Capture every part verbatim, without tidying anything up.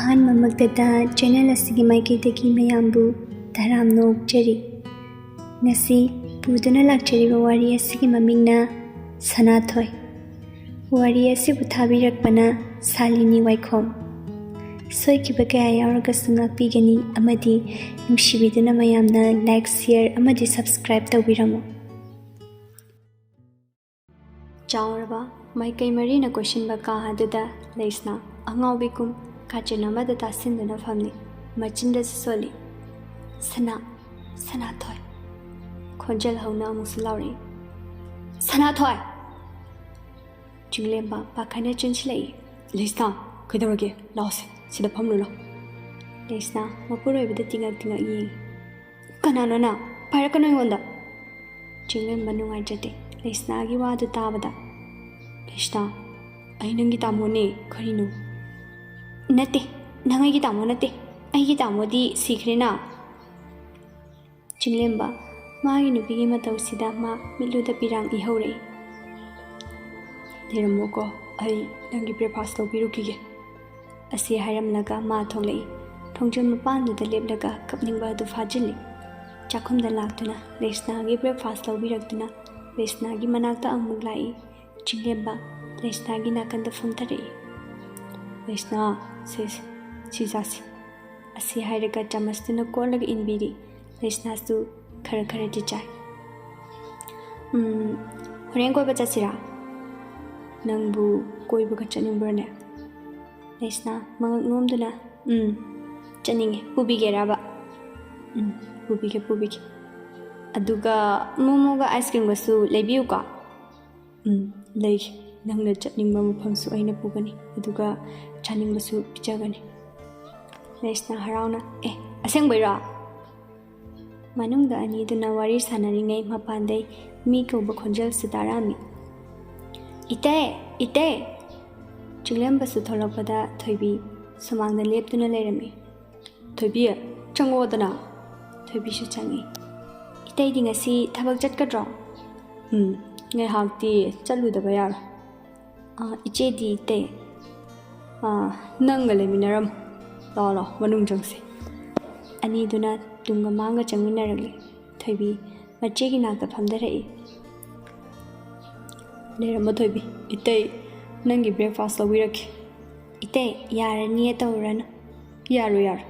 ꯑꯍꯥꯟꯕꯃꯛꯇꯗ channel ꯑꯁꯤꯒꯤ ꯃꯥꯏꯀꯩꯗꯒꯤ ꯃꯌꯥꯝꯕꯨ ꯇꯔꯥꯝꯅ ꯑꯣꯛꯆꯔꯤ꯫ ꯉꯁꯤ ꯄꯨꯗꯨꯅ ꯂꯥꯛꯆꯔꯤꯕ ꯋꯥꯔꯤ ꯑꯁꯤꯒꯤ ꯃꯃꯤꯡꯅ ꯁꯅꯥꯊꯣꯏ꯫ ꯋꯥꯔꯤ ꯑꯁꯤꯕꯨ ꯊꯥꯕꯤꯔꯛꯄꯅ ꯁꯥꯂꯤꯅꯤ ꯋꯥꯏꯈꯣꯝ꯫ ꯁꯣꯏꯈꯤꯕ ꯀꯌꯥ ꯌꯥꯎꯔꯒꯁꯨ ꯉꯥꯛꯄꯤꯒꯅꯤ ꯑꯃꯗꯤ ꯅꯨꯡꯁꯤꯕꯤꯗꯨꯅ ꯃꯌꯥꯝꯅ like, share ꯑꯃꯗꯤ subscribe ꯇꯧꯕꯤꯔꯝꯃꯨ꯫ ꯆꯥꯎꯔꯕ ꯃꯥꯏꯀꯩ ꯃꯔꯤꯅ ꯀꯣꯏꯁꯤꯟꯕ ꯀꯥ ꯑꯗꯨꯗ ꯂꯩꯁꯅꯥ ꯑꯉꯥꯎꯕꯤꯒꯨꯝ ꯀꯥꯆꯤꯟ ꯑꯃꯗ ꯇꯥꯁꯤꯟꯗꯨꯅ ꯐꯝꯂꯤ꯫ ꯃꯆꯤꯟꯗꯁꯨ ꯁꯣꯜꯂꯤ, "ꯁꯅꯥ, ꯁꯅꯥꯊꯣꯏ!" ꯈꯣꯟꯖꯦꯜ ꯍꯧꯅ ꯑꯃꯨꯛꯁꯨ ꯂꯥꯎꯔꯛꯏ, "ꯁꯅꯥꯊꯣꯏ!" ꯆꯤꯡꯂꯦꯝꯕ ꯄꯥꯈꯠꯅ ꯆꯦꯟꯁꯤꯜꯂꯛꯏ꯫ "ꯂꯩꯁꯅꯥ, ꯀꯩꯗꯧꯔꯒꯦ? ꯂꯥꯎꯁꯦ, ꯁꯤꯗ ꯐꯝꯂꯨ ꯂꯥꯎ꯫" ꯂꯩꯁꯅꯥ ꯃꯄꯨꯔꯣꯏꯕꯗ ꯇꯤꯡꯉꯛ ꯇꯤꯡꯉꯛ ꯌꯦꯡꯏ꯫ "ꯀꯅꯥꯅꯣ ꯅꯪ? ꯄꯥꯏꯔꯛꯀꯅꯨ ꯑꯩꯉꯣꯟꯗ!" ꯆꯤꯡꯂꯦꯝꯕ ꯅꯨꯡꯉꯥꯏꯖꯗꯦ ꯂꯩꯁꯅꯥꯒꯤ ꯋꯥꯗꯨ ꯇꯥꯕꯗ꯫ "ꯂꯩꯁꯅꯥ, ꯑꯩ ꯅꯪꯒꯤ ꯇꯥꯃꯣꯅꯦ, ꯀꯔꯤꯅꯣ?" "ꯅꯠꯇꯦ, ꯅꯪ ꯑꯩꯒꯤ ꯇꯥꯃꯣ ꯅꯠꯇꯦ꯫ ꯑꯩꯒꯤ ꯇꯥꯃꯣꯗꯤ ꯁꯤꯈ꯭ꯔꯦꯅ꯫" ꯆꯤꯡꯂꯦꯝꯕ ꯃꯥꯒꯤ ꯅꯨꯄꯤꯒꯤ ꯃꯇꯧꯁꯤꯗ ꯃꯥ ꯃꯤꯠꯂꯨꯗ ꯄꯤꯔꯥꯡ ꯏꯍꯧꯔꯛꯏ꯫ "ꯂꯩꯔꯝꯃꯣꯀꯣ, ꯑꯩ ꯅꯪꯒꯤ breakfast ꯂꯧꯕꯤꯔꯨꯈꯤꯒꯦ꯫" ꯑꯁꯤ ꯍꯥꯏꯔꯝꯂꯒ ꯃꯥ ꯊꯣꯛꯂꯛꯏ꯫ ꯊꯣꯡꯖꯤꯜ ꯃꯄꯥꯟꯗꯨꯗ ꯂꯦꯞꯂꯒ ꯀꯞꯅꯤꯡꯕ ꯑꯗꯨ ꯐꯥꯖꯤꯜꯂꯤ꯫ ꯆꯥꯛꯈꯨꯝꯗ ꯂꯥꯛꯇꯨꯅ ꯂꯩꯁꯅꯥꯒꯤ breakfast ꯂꯧꯕꯤꯔꯛꯇꯨꯅ ꯂꯩꯁꯅꯥꯒꯤ ꯃꯅꯥꯛꯇ ꯑꯃꯨꯛ ꯂꯥꯛꯏ꯫ ꯆꯤꯡꯂꯦꯝꯕ ꯂꯩꯁꯅꯥꯒꯤ ꯅꯥꯀꯟꯗ ꯐꯝꯊꯔꯛꯏ꯫ "ꯂꯩꯁꯅꯥ, ꯁꯦ, ꯁꯦ, ꯁꯤ ꯆꯥꯁꯤ꯫" ꯑꯁꯤ ꯍꯥꯏꯔꯒ ꯆꯥꯃꯁꯇꯨꯅ ꯀꯣꯠꯂꯒ ꯏꯟꯕꯤꯔꯤ꯫ ꯂꯩꯁꯅꯥꯁꯨ ꯈꯔ ꯈꯔꯗꯤ ꯆꯥꯏ꯫ "ꯎꯝ, ꯍꯣꯔꯦꯟ ꯀꯣꯏꯕ ꯆꯠꯁꯤꯔꯥ? ꯅꯪꯕꯨ ꯀꯣꯏꯕꯒ ꯆꯠꯅꯤꯡꯕ꯭ꯔꯣꯅꯦ?" ꯂꯩꯁꯅꯥ ꯃꯉꯛ ꯅꯣꯝꯗꯨꯅ, "ꯎꯝ, ꯆꯠꯅꯤꯡꯉꯦ꯫ ꯄꯨꯕꯤꯒꯦꯔꯕ?" "ꯎꯝ, ꯄꯨꯕꯤꯒꯦ, ꯄꯨꯕꯤꯒꯦ꯫ ꯑꯗꯨꯒ ꯃꯣꯃꯣꯒ ice creamꯒꯁꯨ ꯂꯩꯕꯤꯌꯨꯀꯣ꯫" "ꯎꯝ, ꯂꯩꯒꯦ꯫ ꯅꯪꯅ ꯆꯠꯅꯤꯡꯕ ꯃꯐꯝꯁꯨ ꯑꯩꯅ ꯄꯨꯒꯅꯤ, ꯑꯗꯨꯒ ꯆꯥꯅꯤꯡꯕꯁꯨ ꯄꯤꯖꯒꯅꯤ꯫" ꯂꯩꯁꯅꯥ ꯍꯔꯥꯎꯅ, "ꯑꯦ, ꯑꯁꯦꯡꯕꯩꯔꯣ?" ꯃꯅꯨꯡꯗ ꯑꯅꯤꯗꯨꯅ ꯋꯥꯔꯤ ꯁꯥꯟꯅꯔꯤꯉꯩ ꯃꯄꯥꯟꯗꯩ ꯃꯤ ꯀꯧꯕ ꯈꯣꯟꯖꯦꯜꯁꯨ ꯇꯥꯔꯛꯑꯝꯃꯤ꯫ "ꯏꯇꯩ! ꯏꯇꯩ!" ꯆꯤꯡꯂꯦꯝꯕꯁꯨ ꯊꯣꯛꯂꯛꯄꯗ ꯊꯣꯏꯕꯤ ꯁꯨꯃꯥꯡꯗ ꯂꯦꯞꯇꯨꯅ ꯂꯩꯔꯝꯃꯤ꯫ "ꯊꯣꯏꯕꯤ, ꯆꯪꯉꯛꯑꯣꯗꯅ꯫" ꯊꯣꯏꯕꯤꯁꯨ ꯆꯪꯉꯤ꯫ "ꯏꯇꯩꯗꯤ ꯉꯁꯤ ꯊꯕꯛ ꯆꯠꯀꯗ꯭ꯔꯣ?" "ꯎꯝ, ꯉꯥꯏꯍꯥꯛꯇꯤ ꯆꯠꯂꯨꯗꯕ ꯌꯥꯔꯣꯏ꯫" "ꯑꯥ, ꯏꯆꯦꯗꯤ ꯏꯇꯩ?" "ꯑꯥ, ꯅꯪꯒ ꯂꯩꯃꯤꯟꯅꯔꯝꯃꯣ, ꯂꯥꯛꯑꯣ, ꯂꯥꯛꯑꯣ, ꯃꯅꯨꯡ ꯆꯪꯁꯤ꯫ ꯑꯅꯤꯗꯨꯅ ꯇꯨꯡꯒ ꯃꯥꯡꯒ ꯆꯪꯃꯤꯟꯅꯔꯛꯂꯤ꯫ ꯊꯣꯏꯕꯤ ꯃꯆꯦꯒꯤ ꯅꯥꯛꯇ ꯐꯝꯊꯔꯛꯏ꯫ "ꯂꯩꯔꯝꯃꯣ ꯊꯣꯏꯕꯤ, ꯏꯇꯩ ꯅꯪꯒꯤ breakfast ꯂꯧꯕꯤꯔꯛꯀꯦ꯫" "ꯏꯇꯩ, ꯌꯥꯔꯅꯤꯌꯦ, ꯇꯧꯔꯨꯔꯅꯨ꯫" "ꯌꯥꯔꯣꯏ, ꯌꯥꯔꯣꯏ꯫"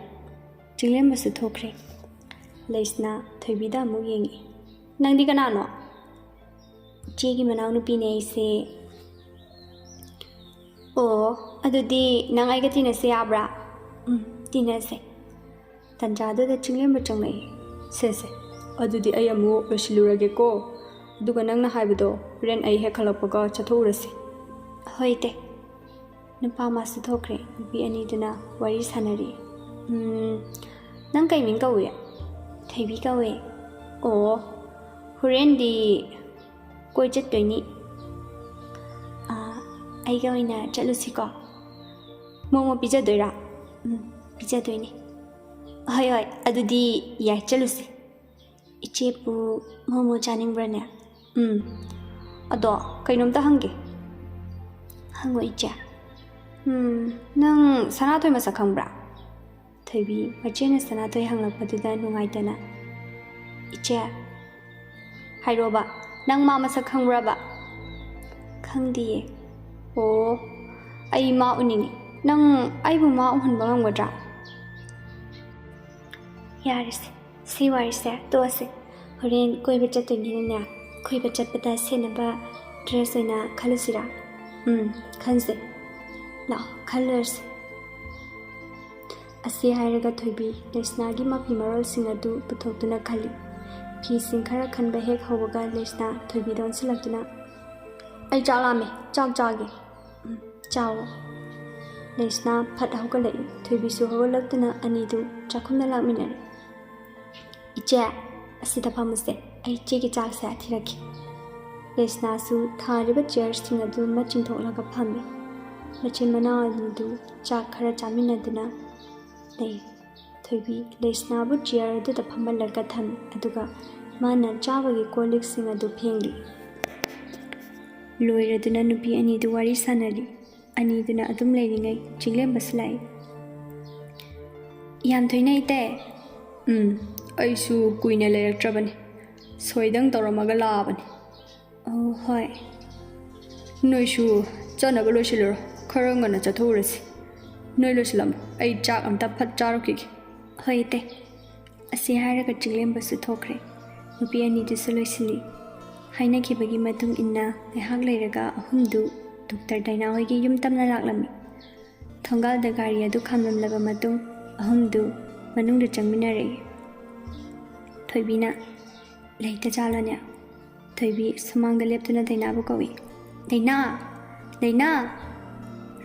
ꯆꯤꯡꯂꯦꯝꯕꯁꯨ ꯊꯣꯛꯈ꯭ꯔꯦ꯫ ꯂꯩꯁꯅꯥ ꯊꯣꯏꯕꯤꯗ ꯑꯃꯨꯛ ꯌꯦꯡꯉꯛꯏ꯫ "ꯅꯪꯗꯤ ꯀꯅꯥꯅꯣ?" "ꯏꯆꯦꯒꯤ ꯃꯅꯥꯎꯅꯨꯄꯤꯅꯦ ꯑꯩꯁꯦ꯫" "ꯑꯣ, ꯑꯗꯨꯗꯤ ꯅꯪ ꯑꯩꯒ ꯇꯤꯟꯅꯁꯦ ꯌꯥꯕ꯭ꯔꯥ?" "ꯎꯝ, ꯇꯤꯟꯅꯁꯦ꯫" ꯇꯟꯖꯥꯗꯨꯗ ꯆꯤꯡꯂꯦꯝꯕ ꯆꯪꯂꯛꯏ꯫ "ꯁꯦ, ꯁꯦ, ꯑꯗꯨꯗꯤ ꯑꯩ ꯑꯃꯨꯛ ꯂꯣꯏꯁꯤꯜꯂꯨꯔꯒꯦꯀꯣ꯫ ꯑꯗꯨꯒ ꯅꯪꯅ ꯍꯥꯏꯕꯗꯣ ꯍꯣꯔꯦꯟ ꯑꯩ ꯍꯦꯛ ꯍꯜꯂꯛꯄꯒ ꯆꯠꯊꯣꯛꯎꯔꯁꯤ꯫" "ꯍꯣꯏ, ꯏꯇꯩ꯫" ꯅꯨꯄꯥ ꯑꯃꯁꯨ ꯊꯣꯛꯈ꯭ꯔꯦ꯫ ꯅꯨꯄꯤ ꯑꯅꯤꯗꯨꯅ ꯋꯥꯔꯤ ꯁꯥꯟꯅꯔꯤ꯫ "ꯎꯝ, ꯅꯪ ꯀꯩ ꯃꯤꯡ ꯀꯧꯏ?" "ꯊꯣꯏꯕꯤ ꯀꯧꯋꯦ꯫" "ꯑꯣ, ꯍꯣꯔꯦꯟꯗꯤ ꯀꯣꯏ ꯆꯠꯇꯣꯏꯅꯤ꯫" "ꯑꯥ, ꯑꯩꯒ ꯑꯣꯏꯅ ꯆꯠꯂꯨꯁꯤꯀꯣ꯫" "ꯃꯣꯃꯣ ꯄꯤꯖꯗꯣꯏꯔꯥ?" "ꯎꯝ, ꯄꯤꯖꯗꯣꯏꯅꯤ꯫" "ꯍꯣꯏ, ꯍꯣꯏ, ꯑꯗꯨꯗꯤ ꯌꯥꯏ, ꯆꯠꯂꯨꯁꯤ꯫" "ꯏꯆꯦꯕꯨ ꯃꯣꯃꯣ ꯆꯥꯅꯤꯡꯕ꯭ꯔꯅꯦ?" "ꯎꯝ, ꯑꯗꯣ ꯀꯩꯅꯣꯝꯇ ꯍꯪꯒꯦ꯫" "ꯍꯪꯉꯣ, ꯏꯆꯦ꯫" "ꯎꯝ, ꯅꯪ ꯁꯅꯥꯊꯣꯏ ꯃꯁꯛ ꯈꯪꯕ꯭ꯔꯥ?" ꯊꯣꯏꯕꯤ ꯃꯆꯦꯅ ꯁꯅꯥꯊꯣꯏ ꯍꯪꯂꯛꯄꯗꯨꯗ ꯅꯨꯡꯉꯥꯏꯇꯅ, "ꯏꯆꯦ꯫" "ꯍꯥꯏꯔꯣꯕ, ꯅꯪ ꯃꯥ ꯃꯁꯛ ꯈꯪꯕ꯭ꯔꯕ?" "ꯈꯪꯗꯤꯌꯦ꯫" "ꯑꯣ, ꯑꯩ ꯃꯥ ꯎꯅꯤꯡꯉꯤ꯫ ꯅꯪ ꯑꯩꯕꯨ ꯃꯥ ꯎꯍꯟꯕ ꯉꯝꯒꯗ꯭ꯔꯥ?" "ꯌꯥꯔꯦꯁꯦ, ꯁꯤ ꯋꯥꯔꯤꯁꯦ ꯇꯣꯛꯑꯁꯦ꯫ ꯍꯣꯔꯦꯟ ꯀꯣꯏꯕ ꯆꯠꯇꯣꯏꯅꯤꯅꯅꯦ, ꯀꯣꯏꯕ ꯆꯠꯄꯗ ꯁꯦꯠꯅꯕ dress ꯑꯣꯏꯅ ꯈꯜꯂꯨꯁꯤꯔꯥ?" "ꯎꯝ, ꯈꯟꯁꯦ꯫ ꯂꯥꯛꯑꯣ, ꯈꯜꯂꯨꯔꯁꯦ꯫" ꯑꯁꯤ ꯍꯥꯏꯔꯒ ꯊꯣꯏꯕꯤ ꯂꯩꯁꯅꯥꯒꯤ ꯃꯐꯤ ꯃꯔꯣꯜꯁꯤꯡ ꯑꯗꯨ ꯄꯨꯊꯣꯛꯇꯨꯅ ꯈꯜꯂꯤ꯫ ꯐꯤꯁꯤꯡ ꯈꯔ ꯈꯟꯕ ꯍꯦꯛ ꯍꯧꯕꯒ ꯂꯩꯁꯅꯥ ꯊꯣꯏꯕꯤꯗ ꯑꯣꯟꯁꯤꯜꯂꯛꯇꯨꯅ, "ꯑꯩ ꯆꯥꯛ ꯂꯥꯝꯃꯦ, ꯆꯥꯛ ꯆꯥꯒꯦ꯫" "ꯎꯝ, ꯆꯥꯎꯑꯣ꯫" ꯂꯩꯁꯅꯥ ꯐꯠ ꯍꯧꯒꯠꯂꯛꯏ꯫ ꯊꯣꯏꯕꯤꯁꯨ ꯍꯧꯒꯠꯂꯛꯇꯨꯅ ꯑꯅꯤꯗꯨ ꯆꯥꯛꯈꯨꯝꯗ ꯂꯥꯛꯃꯤꯟꯅꯔꯦ꯫ "ꯏꯆꯦ, ꯑꯁꯤꯗ ꯐꯝꯃꯨꯁꯦ, ꯑꯩ ꯏꯆꯦꯒꯤ ꯆꯥꯛꯁꯦ ꯊꯤꯔꯛꯀꯦ꯫" ꯂꯩꯁꯅꯥꯁꯨ ꯊꯥꯔꯤꯕ chairꯁꯤꯡ ꯑꯗꯨ ꯃꯆꯤꯡꯊꯣꯛꯂꯒ ꯐꯝꯃꯤ꯫ ꯃꯆꯤꯟ ꯃꯅꯥꯎ ꯑꯅꯤꯗꯨ ꯆꯥꯛ ꯈꯔ ꯆꯥꯃꯤꯟꯅꯗꯨꯅ ꯂꯩ꯫ ꯊꯣꯏꯕꯤ ꯂꯩꯁꯅꯥꯕꯨ chair ꯑꯗꯨꯗ ꯐꯝꯍꯜꯂꯒ ꯊꯝꯃꯤ, ꯑꯗꯨꯒ ꯃꯥꯅ ꯆꯥꯕꯒꯤ ꯀꯣꯜ ꯂꯤꯛꯁꯤꯡ ꯑꯗꯨ ꯐꯦꯡꯂꯤ꯫ ꯂꯣꯏꯔꯗꯨꯅ ꯅꯨꯄꯤ ꯑꯅꯤꯗꯨ ꯋꯥꯔꯤ ꯁꯥꯟꯅꯔꯤ꯫ ꯑꯅꯤꯗꯨꯅ ꯑꯗꯨꯝ ꯂꯩꯔꯤꯉꯩ ꯆꯤꯡꯂꯦꯝꯕꯁꯨ ꯂꯥꯛꯏ꯫ ꯌꯥꯝ ꯊꯨꯏꯅ ꯏꯇꯩ꯫ ꯎꯝ, ꯑꯩꯁꯨ ꯀꯨꯏꯅ ꯂꯩꯔꯛꯇ꯭ꯔꯕꯅꯤ, ꯁꯣꯏꯗꯪ ꯇꯧꯔꯝꯃꯒ ꯂꯥꯛꯑꯕꯅꯤ꯫ ꯑꯣ, ꯍꯣꯏ꯫ ꯅꯣꯏꯁꯨ ꯆꯠꯅꯕ ꯂꯣꯏꯁꯤꯜꯂꯨꯔꯣ, ꯈꯔ ꯉꯟꯅ ꯆꯠꯊꯣꯛꯎꯔꯁꯤ꯫ ꯅꯣꯏ ꯂꯣꯏꯁꯤꯜꯂꯝꯃꯣ, ꯑꯩ ꯆꯥꯛ ꯑꯝꯇ ꯐꯠ ꯆꯥꯔꯨꯈꯤꯒꯦ꯫ ꯍꯣꯏ ꯏꯇꯩ꯫ ꯑꯁꯤ ꯍꯥꯏꯔꯒ ꯆꯤꯡꯂꯦꯝꯕꯁꯨ ꯊꯣꯛꯈ꯭ꯔꯦ꯫ ꯅꯨꯄꯤ ꯑꯅꯤꯗꯨꯁꯨ ꯂꯣꯏꯁꯤꯜꯂꯤ꯫ ꯍꯥꯏꯅꯈꯤꯕꯒꯤ ꯃꯇꯨꯡ ꯏꯟꯅ ꯉꯥꯏꯍꯥꯛ ꯂꯩꯔꯒ ꯑꯍꯨꯝꯗꯨ ꯗꯣꯛꯇꯔ ꯗꯥꯏꯅꯥ ꯍꯣꯏꯒꯤ ꯌꯨꯝ ꯇꯝꯅ ꯂꯥꯛꯂꯝꯃꯤ꯫ ꯊꯣꯡꯒꯥꯜꯗ ꯒꯥꯔꯤ ꯑꯗꯨ ꯈꯥꯝꯂꯝꯂꯕ ꯃꯇꯨꯡ ꯑꯍꯨꯝꯗꯨ ꯃꯅꯨꯡꯗ ꯆꯪꯃꯤꯟꯅꯔꯛꯏ꯫ ꯊꯣꯏꯕꯤꯅ, "ꯂꯩꯇ ꯖꯥꯠꯂꯅꯦ?" ꯊꯣꯏꯕꯤ ꯁꯨꯃꯥꯡꯗ ꯂꯦꯞꯇꯨꯅ ꯗꯥꯏꯅꯥꯕꯨ ꯀꯧꯏ꯫ "ꯗꯥꯏꯅꯥ! ꯗꯥꯏꯅꯥ!"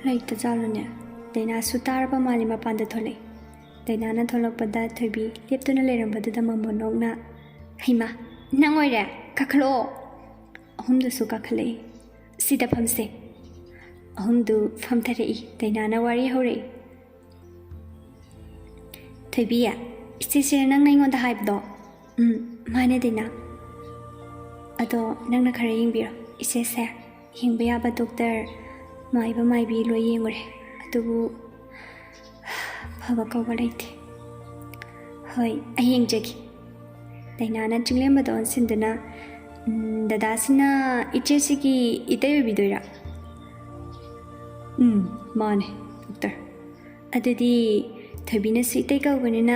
"ꯂꯩꯇ ꯖꯥꯠꯂꯅꯦ?" ꯗꯥꯏꯅꯥꯁꯨ ꯇꯥꯔꯕ ꯃꯥꯜꯂꯤ, ꯃꯄꯥꯟꯗ ꯊꯣꯛꯂꯛꯏ꯫ ꯗꯥꯏꯅꯥꯅ ꯊꯣꯛꯂꯛꯄꯗ ꯊꯣꯏꯕꯤ ꯂꯦꯞꯇꯨꯅ ꯂꯩꯔꯝꯕꯗꯨꯗ ꯃꯃꯣꯟ ꯅꯣꯛꯅ, "ꯍꯩꯃꯥ, ꯅꯪ ꯑꯣꯏꯔꯦ? ꯀꯥꯈꯠꯂꯛꯑꯣ!" ꯑꯍꯨꯝꯗꯨꯁꯨ ꯀꯥꯈꯠꯂꯛꯏ꯫ "ꯁꯤꯗ ꯐꯝꯁꯦ꯫" ꯑꯍꯨꯝꯗꯨ ꯐꯝꯊꯔꯛꯏ꯫ ꯗꯥꯏꯅꯥꯅ ꯋꯥꯔꯤ ꯍꯧꯔꯛꯏ꯫ "ꯊꯣꯏꯕꯤ, ꯏꯆꯦꯁꯤꯔ ꯅꯪꯅ ꯑꯩꯉꯣꯟꯗ ꯍꯥꯏꯕꯗꯣ?" "ꯎꯝ, ꯃꯥꯅꯦ ꯗꯥꯏꯅꯥ꯫ ꯑꯗꯣ ꯅꯪꯅ ꯈꯔ ꯌꯦꯡꯕꯤꯔꯣ꯫ ꯏꯆꯦꯁꯦ ꯌꯦꯡꯕ ꯌꯥꯕ ꯗꯣꯛꯇꯔ ꯃꯥꯏꯕ ꯃꯥꯏꯕꯤ ꯂꯣꯏ ꯌꯦꯡꯉꯨꯔꯦ, ꯑꯗꯨꯕꯨ ꯐꯕ ꯀꯧꯕ ꯂꯩꯇꯦ꯫" "ꯍꯣꯏ, ꯑꯩ ꯌꯦꯡꯖꯒꯦ꯫" ꯗꯥꯏꯅꯥꯅ ꯆꯤꯡꯂꯦꯝꯕꯗ ꯑꯣꯟꯁꯤꯟꯗꯨꯅ, "ꯎꯝ, ꯗꯗꯥꯁꯤꯅ ꯏꯆꯦꯁꯤꯒꯤ ꯏꯇꯩ ꯑꯣꯏꯕꯤꯗꯣꯏꯔꯥ?" "ꯎꯝ, ꯃꯥꯅꯦ, ꯗꯣꯛꯇꯔ꯫" "ꯑꯗꯨꯗꯤ ꯊꯣꯏꯕꯤꯅꯁꯨ ꯏꯇꯩ ꯀꯧꯕꯅꯤꯅ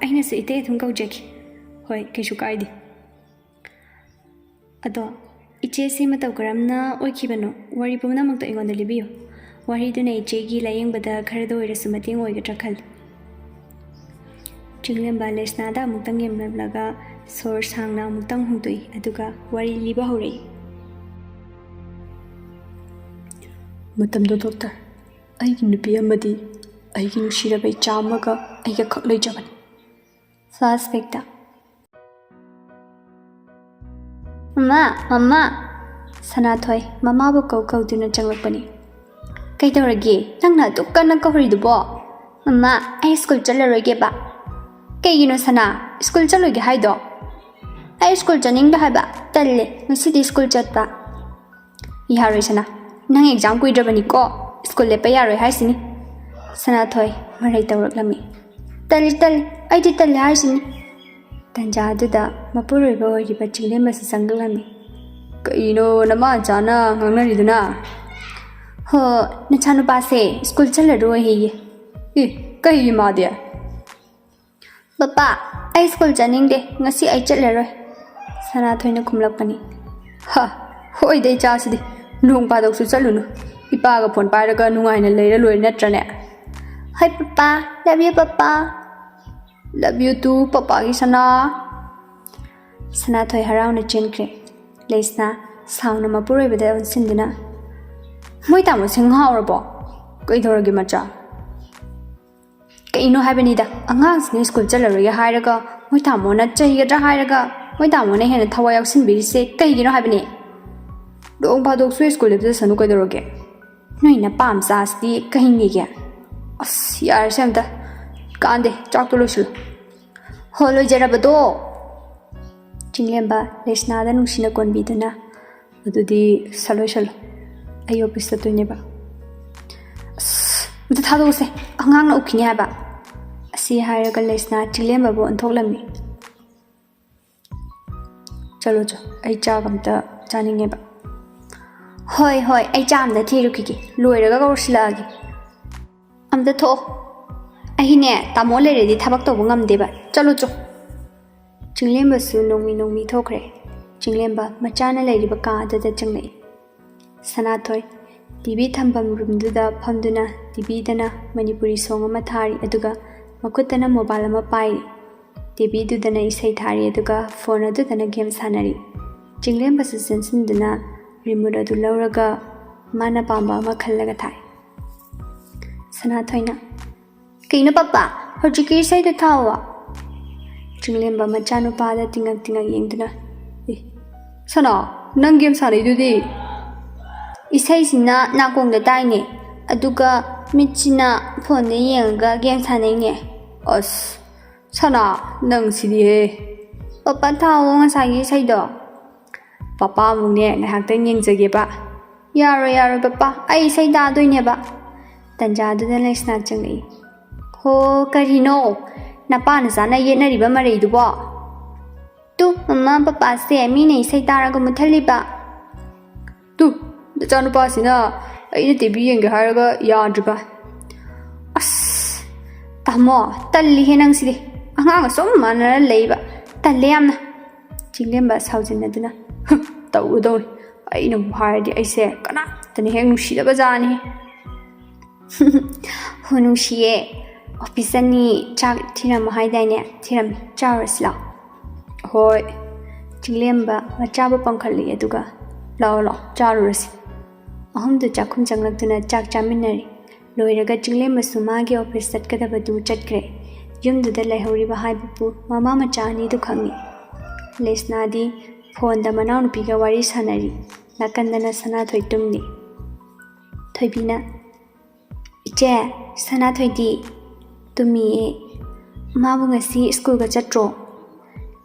ꯑꯩꯅꯁꯨ ꯏꯇꯩ ꯑꯗꯨꯝ ꯀꯧꯖꯒꯦ꯫" "ꯍꯣꯏ, ꯀꯩꯁꯨ ꯀꯥꯏꯗꯦ꯫" "ꯑꯗꯣ ꯏꯆꯦꯁꯤ ꯃꯇꯧ ꯀꯔꯝꯅ ꯑꯣꯏꯈꯤꯕꯅꯣ? ꯋꯥꯔꯤ ꯄꯨꯝꯅꯃꯛꯇꯣ ꯑꯩꯉꯣꯟꯗ ꯂꯤꯕꯤꯌꯨ꯫ ꯋꯥꯔꯤꯗꯨꯅ ꯏꯆꯦꯒꯤ ꯂꯥꯌꯦꯡꯕꯗ ꯈꯔꯗ ꯑꯣꯏꯔꯁꯨ ꯃꯇꯦꯡ ꯑꯣꯏꯒꯗ꯭ꯔꯥ ꯈꯜꯂꯤ꯫" ꯆꯤꯡꯂꯦꯝꯕ ꯂꯦꯁꯅꯥꯗ ꯑꯃꯨꯛꯇꯪ ꯌꯦꯡꯂꯝꯂꯒ ꯁꯣꯔ ꯁꯥꯡꯅ ꯑꯃꯨꯛꯇꯪ ꯍꯣꯡꯗꯣꯛꯏ, ꯑꯗꯨꯒ ꯋꯥꯔꯤ ꯂꯤꯕ ꯍꯧꯔꯛꯏ꯫ "ꯃꯇꯝꯗꯣ ꯗꯣꯛꯇꯔ, ꯑꯩꯒꯤ ꯅꯨꯄꯤ ꯑꯃꯗꯤ ꯑꯩꯒꯤ ꯅꯨꯡꯁꯤꯔꯕ ꯏꯆꯥ ꯑꯃꯒ ꯑꯩꯒ ꯈꯛ ꯂꯩꯖꯕꯅꯤ꯫" ꯐ꯭ꯂꯥꯁꯕꯦꯛꯇ꯫ "ꯃꯃꯥ, ꯃꯃꯥ!" ꯁꯅꯥꯊꯣꯏ ꯃꯃꯥꯕꯨ ꯀꯧ ꯀꯧꯗꯨꯅ ꯆꯪꯂꯛꯄꯅꯤ꯫ "ꯀꯩꯗꯧꯔꯒꯦ? ꯅꯪꯅ ꯑꯗꯨꯛ ꯀꯟꯅ ꯀꯧꯔꯤꯗꯨꯕꯣ?" "ꯃꯃꯥ, ꯑꯩ ꯁ꯭ꯀꯨꯜ ꯆꯠꯂꯔꯣꯏꯒꯦꯕ꯫" "ꯀꯩꯒꯤꯅꯣ ꯁꯅꯥ? ꯁ꯭ꯀꯨꯜ ꯆꯠꯂꯣꯏꯒꯦ ꯍꯥꯏꯗꯣ?" "ꯑꯩ ꯁ꯭ꯀꯨꯜ ꯆꯠꯅꯤꯡꯗꯦ ꯍꯥꯏꯕ꯫ ꯇꯜꯂꯦ ꯉꯁꯤꯗꯤ ꯁ꯭ꯀꯨꯜ ꯆꯠꯄ꯫" "ꯌꯥꯔꯣꯏ ꯁꯅꯥ, ꯅꯪ ꯑꯦꯛꯖꯥꯝ ꯀꯨꯏꯗ꯭ꯔꯕꯅꯤꯀꯣ, ꯁ꯭ꯀꯨꯜ ꯂꯦꯞꯄ ꯌꯥꯔꯣꯏ ꯍꯥꯏꯁꯤꯅꯤ꯫" ꯁꯅꯥꯊꯣꯏ ꯃꯔꯩ ꯇꯧꯔꯛꯂꯝꯃꯤ꯫ "ꯇꯜꯂꯤ, ꯇꯜꯂꯤ, ꯑꯩꯗꯤ ꯇꯜꯂꯤ ꯍꯥꯏꯁꯤꯅꯤ"꯫ ꯇꯟꯖꯥꯗꯨꯗ ꯃꯄꯨꯔꯣꯏꯕ ꯑꯣꯏꯔꯤꯕ ꯆꯤꯡꯂꯦꯝꯕꯁꯨ ꯆꯪꯂꯛꯂꯝꯃꯤ꯫ "ꯀꯩꯅꯣ ꯅꯃꯥ ꯅꯆꯥꯅ ꯉꯥꯡꯅꯔꯤꯗꯨꯅ?" "ꯍꯣ, ꯅꯆꯥꯅꯨꯄꯥꯁꯦ ꯁ꯭ꯀꯨꯜ ꯆꯠꯂꯔꯣꯏ ꯍꯥꯏꯌꯦ"꯫ "ꯑꯦ, ꯀꯩꯒꯤ ꯃꯥꯗꯤ?" "ꯄꯄꯥ, ꯑꯩ ꯁ꯭ꯀꯨꯜ ꯆꯠꯅꯤꯡꯗꯦ, ꯉꯁꯤ ꯑꯩ ꯆꯠꯂꯔꯣꯏ"꯫ ꯁꯅꯥꯊꯣꯏꯅ ꯈꯨꯝꯂꯛꯄꯅꯤ꯫ "ꯍ, ꯍꯣꯏꯗ ꯏꯆꯥꯁꯤꯗꯤ, ꯅꯣꯡ ꯐꯥꯗꯣꯛꯁꯨ ꯆꯠꯂꯨꯅꯨ꯫ ꯏꯄꯥꯒ ꯐꯣꯟ ꯄꯥꯏꯔꯒ ꯅꯨꯡꯉꯥꯏꯅ ꯂꯩꯔ ꯂꯣꯏꯔꯦ ꯅꯠꯇ꯭ꯔꯅꯦ?" "ꯍꯣꯏ papa, love you papa". "Love you too ꯄꯄꯥꯒꯤ ꯁꯅꯥ"꯫ ꯁꯅꯥꯊꯣꯏ ꯍꯔꯥꯎꯅ ꯆꯦꯟꯈ꯭ꯔꯦ꯫ ꯂꯩꯁꯅꯥ ꯁꯥꯎꯅ ꯃꯄꯨꯔꯣꯏꯕꯗ ꯑꯣꯟꯁꯤꯟꯗꯨꯅ, "ꯃꯣꯏ ꯇꯥꯃꯣꯁꯦ ꯉꯥꯎꯔꯕꯣ? ꯀꯩꯗꯧꯔꯒꯦ ꯃꯆꯥ?" "ꯀꯩꯅꯣ ꯍꯥꯏꯕꯅꯤꯗ, ꯑꯉꯥꯡꯁꯤꯅ ꯁ꯭ꯀꯨꯜ ꯆꯠꯂꯔꯣꯏꯒꯦ ꯍꯥꯏꯔꯒ ꯃꯣꯏ ꯇꯥꯃꯣꯅ ꯆꯩꯒꯗ꯭ꯔꯥ ꯍꯥꯏꯔꯒ ꯃꯣꯏ ꯇꯥꯃꯣꯅ ꯍꯦꯟꯅ ꯊꯋꯥꯏ ꯌꯥꯎꯁꯤꯟꯕꯤꯔꯤꯁꯦ ꯀꯩꯒꯤꯅꯣ ꯍꯥꯏꯕꯅꯤ? ꯅꯣꯡ ꯐꯥꯗꯣꯛꯁꯨ ꯁ꯭ꯀꯨꯜ ꯂꯦꯞꯆꯁꯅꯨ ꯀꯩꯗꯧꯔꯒꯦ? ꯅꯣꯏ ꯅꯄꯥ ꯃꯆꯥꯁꯤꯗꯤ ꯀꯩꯅꯤꯒꯦ? ꯑꯁ, ꯌꯥꯔꯦꯁꯦ ꯑꯝꯇ, ꯀꯥꯟꯗꯦ, ꯆꯥꯛꯇꯣ ꯂꯣꯏꯁꯤꯜꯂꯨ"꯫ "ꯍꯣ, ꯂꯣꯏꯖꯔꯕꯗꯣ"꯫ ꯆꯤꯡꯂꯦꯝꯕ ꯂꯩꯁꯅꯥꯗ ꯅꯨꯡꯁꯤꯅ ꯀꯣꯟꯕꯤꯗꯨꯅ, "ꯑꯗꯨꯗꯤ ꯁꯠ ꯂꯣꯏꯁꯜꯂꯣ, ꯑꯩ ꯑꯣꯐꯤꯁ ꯆꯠꯇꯣꯏꯅꯦꯕ"꯫ "ꯑꯁ, ꯑꯝꯇ ꯊꯥꯗꯣꯛꯎꯁꯦ, ꯑꯉꯥꯡꯅ ꯎꯈꯤꯅꯤ ꯍꯥꯏꯕ"꯫ ꯑꯁꯤ ꯍꯥꯏꯔꯒ ꯂꯩꯁꯅꯥ ꯆꯤꯡꯂꯦꯝꯕꯕꯨ ꯑꯣꯟꯊꯣꯛꯂꯝꯃꯤ꯫ "ꯆꯠꯂꯣ ꯆꯣ, ꯑꯩ ꯆꯥꯛ ꯑꯝꯇ ꯆꯥꯅꯤꯡꯉꯦꯕ"꯫ "ꯍꯣꯏ, ꯍꯣꯏ, ꯑꯩ ꯆꯥ ꯑꯝꯇ ꯊꯤꯔꯨꯈꯤꯒꯦ, ꯂꯣꯏꯔꯒ ꯀꯧꯁꯤꯜꯂꯛꯑꯒꯦ"꯫ "ꯑꯝꯇ ꯊꯣꯛꯑꯣ, ꯑꯩꯅꯦ ꯇꯥꯃꯣ ꯂꯩꯔꯗꯤ ꯊꯕꯛ ꯇꯧꯕ ꯉꯝꯗꯦꯕ, ꯆꯠꯂꯣ ꯆꯣ"꯫ ꯆꯤꯡꯂꯦꯝꯕꯁꯨ ꯅꯣꯡꯃꯤ ꯅꯣꯡꯃꯤ ꯊꯣꯛꯈ꯭ꯔꯦ꯫ ꯆꯤꯡꯂꯦꯝꯕ ꯃꯆꯥꯅ ꯂꯩꯔꯤꯕ ꯀꯥ ꯑꯗꯨꯗ ꯆꯪꯂꯛꯏ꯫ ꯁꯅꯥꯊꯣꯏ ꯇꯤ ꯚꯤ ꯊꯝꯐꯝ ꯔꯨꯝꯗꯨꯗ ꯐꯝꯗꯨꯅ ꯇꯤ ꯚꯤꯗꯅ ꯃꯅꯤꯄꯨꯔꯤ ꯁꯣꯡ ꯑꯃ ꯊꯥꯔꯤ, ꯑꯗꯨꯒ ꯃꯈꯨꯠꯇꯅ ꯃꯣꯕꯥꯏꯜ ꯑꯃ ꯄꯥꯏꯔꯤ꯫ ꯇꯤ ꯚꯤꯗꯨꯗꯅ ꯏꯁꯩ ꯊꯥꯔꯤ, ꯑꯗꯨꯒ ꯐꯣꯟ ꯑꯗꯨꯗꯅ ꯒꯦꯝ ꯁꯥꯟꯅꯔꯤ꯫ ꯆꯤꯡꯂꯦꯝꯕꯁꯨ ꯆꯪꯁꯤꯟꯗꯨꯅ ꯔꯤꯃꯣꯠ ꯑꯗꯨ ꯂꯧꯔꯒ ꯃꯥꯅ ꯄꯥꯝꯕ ꯑꯃ ꯈꯜꯂꯒ ꯊꯥꯏ꯫ ꯁꯅꯥꯊꯣꯏꯅ, "ꯀꯩꯅꯣ ꯄꯄꯥ, ꯍꯧꯖꯤꯛꯀꯤ ꯏꯁꯩꯗꯣ ꯊꯥꯎꯋꯣ"꯫ ꯆꯤꯡꯂꯦꯝꯕ ꯃꯆꯥꯅꯨꯄꯥꯗ ꯇꯤꯡꯉꯛ ꯇꯤꯡꯉꯛ ꯌꯦꯡꯗꯨꯅ, "ꯑꯦ, ꯁꯅꯥ, ꯅꯪ ꯒꯦꯝ ꯁꯥꯟꯅꯩꯗꯨꯗꯤ?" "ꯏꯁꯩꯁꯤꯅ ꯅꯥꯀꯣꯡꯗ ꯇꯥꯏꯅꯦ, ꯑꯗꯨꯒ ꯃꯤꯠꯁꯤꯅ ꯐꯣꯟꯗ ꯌꯦꯡꯉꯒ ꯒꯦꯝ ꯁꯥꯟꯅꯩꯅꯦ"꯫ "ꯑꯁ, ꯁꯅꯥ, ꯅꯪ ꯁꯤꯗꯤꯍꯦ"꯫ "ꯄꯄꯥ, ꯊꯥꯎꯋꯣ ꯉꯁꯥꯏꯒꯤ ꯏꯁꯩꯗꯣ"꯫ "ꯄꯄꯥ ꯑꯃꯨꯛꯅꯦ ꯉꯥꯏꯍꯥꯛꯇꯪ ꯌꯦꯡꯖꯒꯦꯕ"꯫ "ꯌꯥꯔꯣꯏ, ꯌꯥꯔꯣꯏ ꯄꯄꯥ, ꯑꯩ ꯏꯁꯩ ꯇꯥꯗꯣꯏꯅꯦꯕ"꯫ ꯇꯟꯖꯥꯗꯨꯗ ꯂꯩꯁꯅꯥ ꯆꯪꯂꯛꯏ꯫ ꯍꯣ, ꯀꯔꯤꯅꯣ? ꯅꯄꯥ ꯅꯆꯥꯅ ꯌꯦꯠꯅꯔꯤꯕ ꯃꯔꯩꯗꯨꯕꯣ? ꯇꯨ, ꯃꯃꯥ ꯄꯄꯥꯁꯦ ꯃꯤꯅ ꯏꯁꯩ ꯇꯥꯔꯒ ꯃꯨꯠꯊꯠꯂꯤꯕ꯫ ꯇꯨ, ꯅꯆꯥꯅꯨꯄꯥꯁꯤꯅ ꯑꯩꯅ ꯇꯤꯚꯤ ꯌꯦꯡꯒꯦ ꯍꯥꯏꯔꯒ ꯌꯥꯗ꯭ꯔꯤꯕ꯫ ꯑꯁ, ꯇꯥꯃꯣ, ꯇꯜꯂꯤꯍꯦ ꯅꯪꯁꯤꯗꯤ꯫ ꯑꯉꯥꯡꯒ ꯁꯨꯝ ꯃꯥꯟꯅꯔ ꯂꯩꯕ꯫ ꯇꯜꯂꯦ ꯌꯥꯝꯅ꯫ ꯆꯤꯡꯂꯦꯝꯕ ꯁꯥꯎꯖꯤꯟꯅꯗꯨꯅ, "ꯍꯨꯝ, ꯇꯧꯔꯨꯗꯧꯅꯤ꯫ ꯑꯩꯅꯕꯨ ꯍꯥꯏꯔꯗꯤ ꯑꯩꯁꯦ ꯀꯅꯥꯝꯇꯅ ꯍꯦꯛ ꯅꯨꯡꯁꯤꯗꯕ ꯖꯥꯠꯅꯤ꯫" "ꯍꯣ, ꯅꯨꯡꯁꯤꯌꯦ꯫ ꯑꯣꯐꯤꯁ ꯆꯠꯅꯤ, ꯆꯥꯛ ꯊꯤꯔꯝꯃꯣ ꯍꯥꯏꯗꯥꯏꯅꯦ? ꯊꯤꯔꯝꯃꯤ꯫ ꯆꯥꯔꯨꯔꯁꯤ ꯂꯥꯛꯑꯣ꯫" "ꯍꯣꯏ꯫" ꯆꯤꯡꯂꯦꯝꯕ ꯃꯆꯥꯕꯨ ꯄꯝꯈꯠꯂꯛꯏ, ꯑꯗꯨꯒ, "ꯂꯥꯛꯑꯣ, ꯂꯥꯛꯑꯣ, ꯆꯥꯔꯨꯔꯁꯤ꯫" ꯑꯍꯨꯝꯗꯨ ꯆꯥꯛꯈꯨꯝ ꯆꯪꯂꯛꯇꯨꯅ ꯆꯥꯛ ꯆꯥꯃꯤꯟꯅꯔꯤ꯫ ꯂꯣꯏꯔꯒ ꯆꯤꯡꯂꯦꯝꯕꯁꯨ ꯃꯥꯒꯤ ꯑꯣꯐꯤꯁ ꯆꯠꯀꯗꯕꯗꯨ ꯆꯠꯈ꯭ꯔꯦ꯫ ꯌꯨꯝꯗꯨꯗ ꯂꯩꯍꯧꯔꯤꯕ ꯍꯥꯏꯕꯕꯨ ꯃꯃꯥ ꯃꯆꯥ ꯑꯅꯤꯗꯨ ꯈꯛꯅꯤ꯫ ꯂꯩꯁꯅꯥꯗꯤ ꯐꯣꯟꯗ ꯃꯅꯥꯎꯅꯨꯄꯤꯒ ꯋꯥꯔꯤ ꯁꯥꯟꯅꯔꯤ꯫ ꯅꯥꯀꯟꯗꯅ ꯁꯅꯥꯊꯣꯏ ꯇꯨꯝꯂꯤ꯫ ꯊꯣꯏꯕꯤꯅ, "ꯏꯆꯦ, ꯁꯅꯥꯊꯣꯏꯗꯤ?" "ꯇꯨꯝꯃꯤꯌꯦ꯫" "ꯃꯥꯕꯨ ꯉꯁꯤ ꯁ꯭ꯀꯨꯜꯒ ꯆꯠꯇ꯭ꯔꯣ?"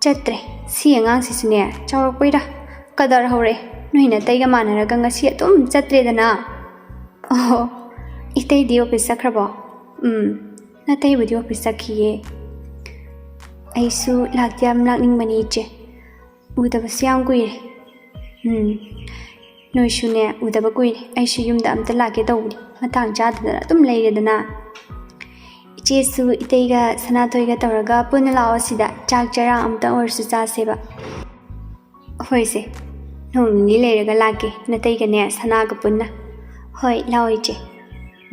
"ꯆꯠꯇ꯭ꯔꯦ꯫ ꯁꯤ ꯑꯉꯥꯡꯁꯤꯁꯨꯅꯦ, ꯆꯥꯎꯔꯛꯄꯩꯔꯥ ꯀꯗꯔ ꯍꯧꯔꯛꯑꯦ꯫ ꯅꯣꯏ ꯅꯇꯩꯒ ꯃꯥꯟꯅꯔꯒ ꯉꯁꯤ ꯑꯗꯨꯝ ꯆꯠꯇ꯭ꯔꯦꯗꯅ꯫" "ꯑꯣꯍꯣ, ꯏꯇꯩꯗꯤ ꯑꯣꯐꯤꯁ ꯆꯠꯈ꯭ꯔꯕꯣ?" "ꯎꯝ, ꯅꯇꯩꯕꯨꯗꯤ ꯑꯣꯐꯤꯁ ꯆꯠꯈꯤꯌꯦ꯫" "ꯑꯩꯁꯨ ꯂꯥꯛꯇꯤ ꯌꯥꯝ ꯂꯥꯛꯅꯤꯡꯕꯅꯤ ꯏꯆꯦ꯫ ꯎꯗꯕꯁꯨ ꯌꯥꯝ ꯀꯨꯏꯔꯦ꯫" "ꯎꯝ, ꯅꯣꯏꯁꯨꯅꯦ ꯎꯗꯕ ꯀꯨꯏꯔꯦ꯫ ꯑꯩꯁꯨ ꯌꯨꯝꯗ ꯑꯝꯇ ꯂꯥꯛꯀꯦ ꯇꯧꯕꯅꯤ꯫ ꯃꯇꯥꯡ ꯆꯥꯗꯗꯅ ꯑꯗꯨꯝ ꯂꯩꯔꯦꯗꯅ꯫" "ꯏꯆꯦꯁꯨ ꯏꯇꯩꯒ ꯁꯅꯥꯊꯣꯏꯒ ꯇꯧꯔꯒ ꯄꯨꯟꯅ ꯂꯥꯛꯑꯣ ꯁꯤꯗ꯫ ꯆꯥꯛ ꯆꯔꯥ ꯑꯝꯇ ꯑꯣꯏꯔꯁꯨ ꯆꯥꯁꯦꯕ꯫" "ꯍꯣꯏꯁꯦ, ꯅꯣꯡ ꯅꯤꯅꯤ ꯂꯩꯔꯒ ꯂꯥꯛꯀꯦ, ꯅꯇꯩꯒꯅꯦ ꯁꯅꯥꯒ ꯄꯨꯟꯅ꯫" "ꯍꯣꯏ, ꯂꯥꯛꯑꯣ ꯏꯆꯦ꯫"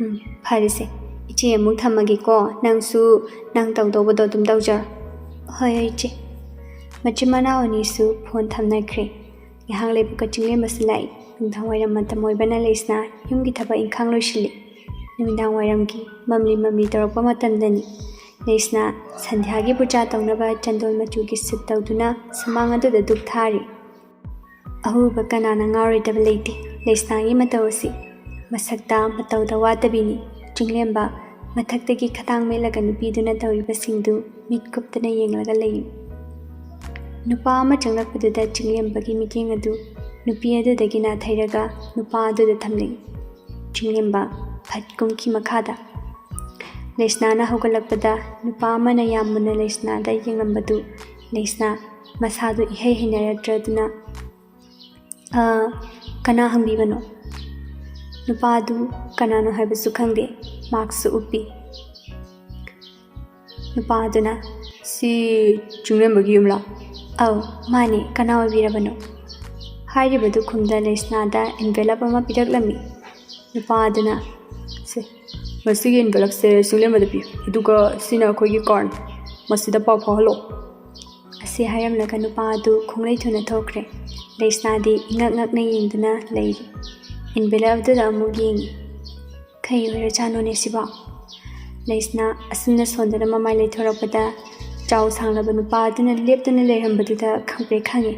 "ꯎꯝ, ꯐꯔꯦꯁꯦ꯫ ꯏꯆꯦ ꯑꯃꯨꯛ ꯊꯝꯃꯒꯦꯀꯣ꯫ ꯅꯪꯁꯨ ꯅꯪ ꯇꯧꯗꯧꯕꯗꯣ ꯑꯗꯨꯝ ꯇꯧꯖꯔꯣ꯫" "ꯍꯣꯏ, ꯍꯣꯏ ꯏꯆꯦ꯫" ꯃꯆꯤꯟ ꯃꯅꯥꯎ ꯑꯅꯤꯁꯨ ꯐꯣꯟ ꯊꯝꯅꯈ꯭ꯔꯦ꯫ ꯉꯥꯏꯍꯥꯛ ꯂꯩꯕꯒ ꯆꯤꯡꯂꯦꯝꯕꯁꯨ ꯂꯥꯛꯏ꯫ ꯅꯨꯡꯗꯥꯡ ꯋꯥꯏꯔꯝ ꯃꯇꯝ ꯑꯣꯏꯕꯅ ꯂꯩꯁꯅꯥ ꯌꯨꯝꯒꯤ ꯊꯕꯛ ꯏꯪꯈꯥꯡ ꯂꯣꯏꯁꯤꯜꯂꯤ꯫ ꯅꯨꯃꯤꯗꯥꯡ ꯋꯥꯏꯔꯝꯒꯤ ꯃꯝꯂꯤ ꯃꯝꯂꯤ ꯇꯧꯔꯛꯄ ꯃꯇꯝꯗꯅꯤ꯫ ꯂꯩꯁꯅꯥ ꯁꯟꯙ꯭ꯌꯥꯒꯤ ꯄꯨꯖꯥ ꯇꯧꯅꯕ ꯆꯟꯗꯣꯜ ꯃꯆꯨꯒꯤ ꯁꯨꯠ ꯇꯧꯗꯨꯅ ꯁꯨꯃꯥꯡ ꯑꯗꯨꯗ ꯙꯨꯞ ꯊꯥꯔꯤ꯫ ꯑꯎꯕ ꯀꯅꯥꯅ ꯉꯥꯎꯔꯣꯏꯗꯕ ꯂꯩꯇꯦ꯫ ꯂꯩꯁꯅꯥꯒꯤ ꯃꯇꯧ ꯑꯁꯤ ꯃꯁꯛꯇ ꯃꯇꯧꯗ ꯋꯥꯠꯇꯕꯤꯅꯤ꯫ ꯆꯤꯡꯂꯦꯝꯕ ꯃꯊꯛꯇꯒꯤ ꯈꯗꯥꯡ ꯃꯦꯠꯂꯒ ꯅꯨꯄꯤꯗꯨꯅ ꯇꯧꯔꯤꯕꯁꯤꯡꯗꯨ ꯃꯤꯠ ꯀꯨꯞꯇꯅ ꯌꯦꯡꯂꯒ ꯂꯩ꯫ ꯅꯨꯄꯥ ꯑꯃ ꯆꯪꯂꯛꯄꯗꯨꯗ ꯆꯤꯡꯂꯦꯝꯕꯒꯤ ꯃꯤꯠꯌꯦꯡ ꯑꯗꯨ ꯅꯨꯄꯤ ꯑꯗꯨꯗꯒꯤ ꯅꯥꯊꯩꯔꯒ ꯅꯨꯄꯥ ꯑꯗꯨꯗ ꯊꯝꯂꯛꯏ꯫ ꯆꯤꯡꯂꯦꯝꯕ ꯐꯠ ꯀꯨꯝꯈꯤ ꯃꯈꯥꯗ꯫ ꯂꯩꯁꯅꯥꯅ ꯍꯧꯒꯠꯂꯛꯄꯗ ꯅꯨꯄꯥ ꯑꯃꯅ ꯌꯥꯝ ꯃꯨꯟꯅ ꯂꯩꯁꯅꯥꯗ ꯌꯦꯡꯂꯝꯕꯗꯨ ꯂꯩꯁꯅꯥ ꯃꯁꯥꯗꯨ ꯏꯍꯩ ꯍꯩꯅꯔꯛꯇ꯭ꯔꯗꯨꯅ, "ꯑ, ꯀꯅꯥ ꯍꯪꯕꯤꯕꯅꯣ?" ꯅꯨꯄꯥ ꯑꯗꯨ ꯀꯅꯥꯅꯣ ꯍꯥꯏꯕꯁꯨ ꯈꯪꯗꯦ, ꯃꯥꯛꯁꯁꯨ ꯎꯞꯄꯤ꯫ ꯅꯨꯄꯥ ꯑꯗꯨꯅ, "ꯁꯤ ꯆꯤꯡꯂꯦꯝꯕꯒꯤ ꯌꯨꯝꯂꯥ?" "ꯑꯧ, ꯃꯥꯅꯦ, ꯀꯅꯥ ꯑꯣꯏꯕꯤꯔꯕꯅꯣ?" ꯍꯥꯏꯔꯤꯕꯗꯨ ꯈꯨꯝꯗ ꯂꯩꯁꯅꯥꯗ envelope ꯑꯃ ꯄꯤꯔꯛꯂꯝꯃꯤ꯫ ꯅꯨꯄꯥ ꯑꯗꯨꯅ, "ꯁꯦ, ꯃꯁꯤꯒꯤ envelopeꯁꯦ ꯆꯤꯡꯂꯦꯝꯕꯗ ꯄꯤꯌꯨ, ꯑꯗꯨꯒ ꯁꯤꯅ ꯑꯩꯈꯣꯏꯒꯤ cardꯅꯤ, ꯃꯁꯤꯗ ꯄꯥꯎ ꯐꯥꯎꯍꯜꯂꯣ" ꯑꯁꯤ ꯍꯥꯏꯔꯝꯂꯒ ꯅꯨꯄꯥ ꯑꯗꯨ ꯈꯣꯡꯂꯩ ꯊꯨꯅ ꯊꯣꯛꯈ꯭ꯔꯦ꯫ ꯂꯩꯁꯅꯥꯗꯤ ꯏꯉꯛ ꯉꯛꯅ ꯌꯦꯡꯗꯨꯅ ꯂꯩꯔꯤ꯫ Envelope ꯑꯗꯨꯗ ꯑꯃꯨꯛ ꯌꯦꯡꯉꯤ꯫ "ꯀꯩ ꯑꯣꯏꯔꯖꯥꯠꯅꯣꯅꯦ ꯁꯤꯕꯣ?" ꯂꯩꯁꯅꯥ ꯑꯁꯨꯝꯅ ꯁꯣꯟꯗꯨꯅ ꯃꯃꯥꯏ ꯂꯩꯊꯣꯔꯛꯄꯗ ꯆꯥꯎ ꯁꯥꯡꯂꯕ ꯅꯨꯄꯥ ꯑꯗꯨꯅ ꯂꯦꯞꯇꯨꯅ ꯂꯩꯔꯝꯕꯗꯨꯗ ꯈꯪꯄ꯭ꯔꯦꯛ ꯈꯪꯉꯤ꯫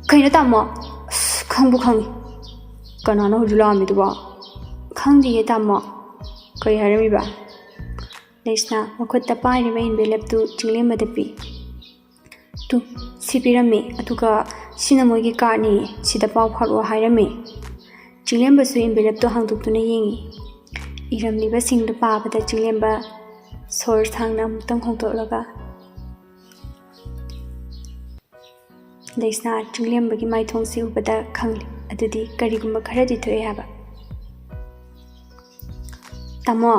"ꯀꯩꯅꯣ ꯇꯥꯃꯣ? ꯑꯁ, ꯈꯪꯕꯨ ꯈꯪꯉꯤ꯫ ꯀꯅꯥꯅꯣ ꯍꯧꯖꯤꯛ ꯂꯥꯛꯑꯝꯃꯤꯗꯨꯕꯣ?" "ꯈꯪꯗꯤꯌꯦ ꯇꯥꯃꯣ꯫" "ꯀꯩ ꯍꯥꯏꯔꯝꯃꯤꯕ?" ꯂꯩꯁꯅꯥ ꯃꯈꯨꯠꯇ ꯄꯥꯏꯔꯤꯕ envelopeꯇꯨ ꯆꯤꯡꯂꯦꯝꯕꯗ ꯄꯤ꯫ "ꯇꯨ, ꯁꯤ ꯄꯤꯔꯝꯃꯤ, ꯑꯗꯨꯒ ꯁꯤꯅ ꯃꯣꯏꯒꯤ cardꯅꯤ, ꯁꯤꯗ ꯄꯥꯎ ꯐꯥꯎꯔꯛꯑꯣ ꯍꯥꯏꯔꯝꯃꯤ꯫" ꯆꯤꯡꯂꯦꯝꯕꯁꯨ envelopeꯇꯨ ꯍꯥꯡꯗꯣꯛꯇꯨꯅ ꯌꯦꯡꯉꯤ꯫ ꯏꯔꯝꯂꯤꯕꯁꯤꯡꯗꯨ ꯄꯥꯕꯗ ꯆꯤꯡꯂꯦꯝꯕ ꯁꯣꯔ ꯁꯥꯡꯅ ꯑꯃꯨꯛꯇꯪ ꯍꯣꯡꯗꯣꯛꯂꯒ ꯂꯩꯁꯅꯥ ꯆꯤꯡꯂꯦꯝꯕꯒꯤ ꯃꯥꯏꯊꯣꯡꯁꯤ ꯎꯕꯗ ꯈꯪꯂꯦ, ꯑꯗꯨꯗꯤ ꯀꯔꯤꯒꯨꯝꯕ ꯈꯔꯗꯤ ꯊꯣꯛꯑꯦ ꯍꯥꯏꯕ꯫ "ꯇꯥꯃꯣ,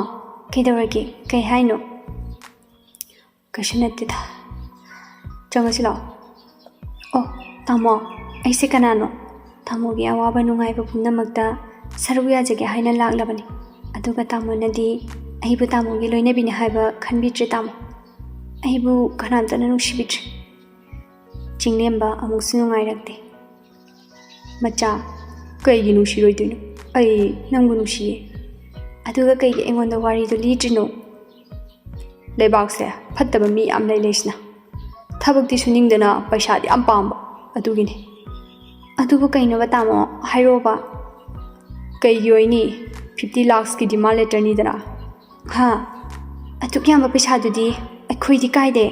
ꯀꯩꯗꯧꯔꯒꯦ? ꯀꯩ ꯍꯥꯏꯅꯣ?" "ꯀꯩꯁꯨ ꯅꯠꯇꯦꯗ꯫ ꯆꯪꯉꯁꯤ ꯂꯥꯛꯑꯣ꯫" "ꯑꯣ, ꯇꯥꯃꯣ, ꯑꯩꯁꯦ ꯀꯅꯥꯅꯣ? ꯇꯥꯃꯣꯒꯤ ꯑꯋꯥꯕ ꯅꯨꯡꯉꯥꯏꯕ ꯄꯨꯝꯅꯃꯛꯇ ꯁꯔꯨꯛ ꯌꯥꯖꯒꯦ ꯍꯥꯏꯅ ꯂꯥꯛꯂꯕꯅꯤ꯫ ꯑꯗꯨꯒ ꯇꯥꯃꯣꯅꯗꯤ ꯑꯩꯕꯨ ꯇꯥꯃꯣꯒꯤ ꯂꯣꯏꯅꯕꯤꯅꯤ ꯍꯥꯏꯕ ꯈꯟꯕꯤꯗ꯭ꯔꯦ ꯇꯥꯃꯣ꯫ ꯑꯩꯕꯨ ꯀꯅꯥꯝꯇꯅ ꯅꯨꯡꯁꯤꯕꯤꯗ꯭ꯔꯦ꯫" ꯆꯤꯡꯂꯦꯝꯕ ꯑꯃꯨꯛꯁꯨ ꯅꯨꯡꯉꯥꯏꯔꯛꯇꯦ꯫ "ꯃꯆꯥ, ꯀꯩꯒꯤ ꯅꯨꯡꯁꯤꯔꯣꯏꯗꯣꯏꯅꯣ? ꯑꯩ ꯅꯪꯕꯨ ꯅꯨꯡꯁꯤꯌꯦ꯫ ꯑꯗꯨꯒ ꯀꯩꯒꯤ ꯑꯩꯉꯣꯟꯗ ꯋꯥꯔꯤꯗꯣ ꯂꯤꯗ꯭ꯔꯤꯅꯣ?" "ꯂꯩꯕꯥꯛꯁꯦ ꯐꯠꯇꯕ ꯃꯤ ꯌꯥꯝ ꯂꯩ ꯂꯩꯁꯅꯥ꯫ ꯊꯕꯛꯇꯤ ꯁꯨꯅꯤꯡꯗꯅ ꯄꯩꯁꯥꯗꯤ ꯌꯥꯝ ꯄꯥꯝꯕ, ꯑꯗꯨꯒꯤꯅꯦ꯫" "ꯑꯗꯨꯕꯨ ꯀꯩꯅꯣꯕ ꯇꯥꯃꯣ, ꯍꯥꯏꯔꯛꯑꯣꯕ꯫" "ꯀꯩꯒꯤ ꯑꯣꯏꯅꯤ? Fifty lakhsꯀꯤ demand letterꯅꯤꯗꯅ꯫" "ꯍꯥ? ꯑꯗꯨꯛ ꯌꯥꯝꯕ ꯄꯩꯁꯥꯗꯨꯗꯤ ꯑꯩꯈꯣꯏꯗꯤ ꯀꯥꯏꯗꯦ?"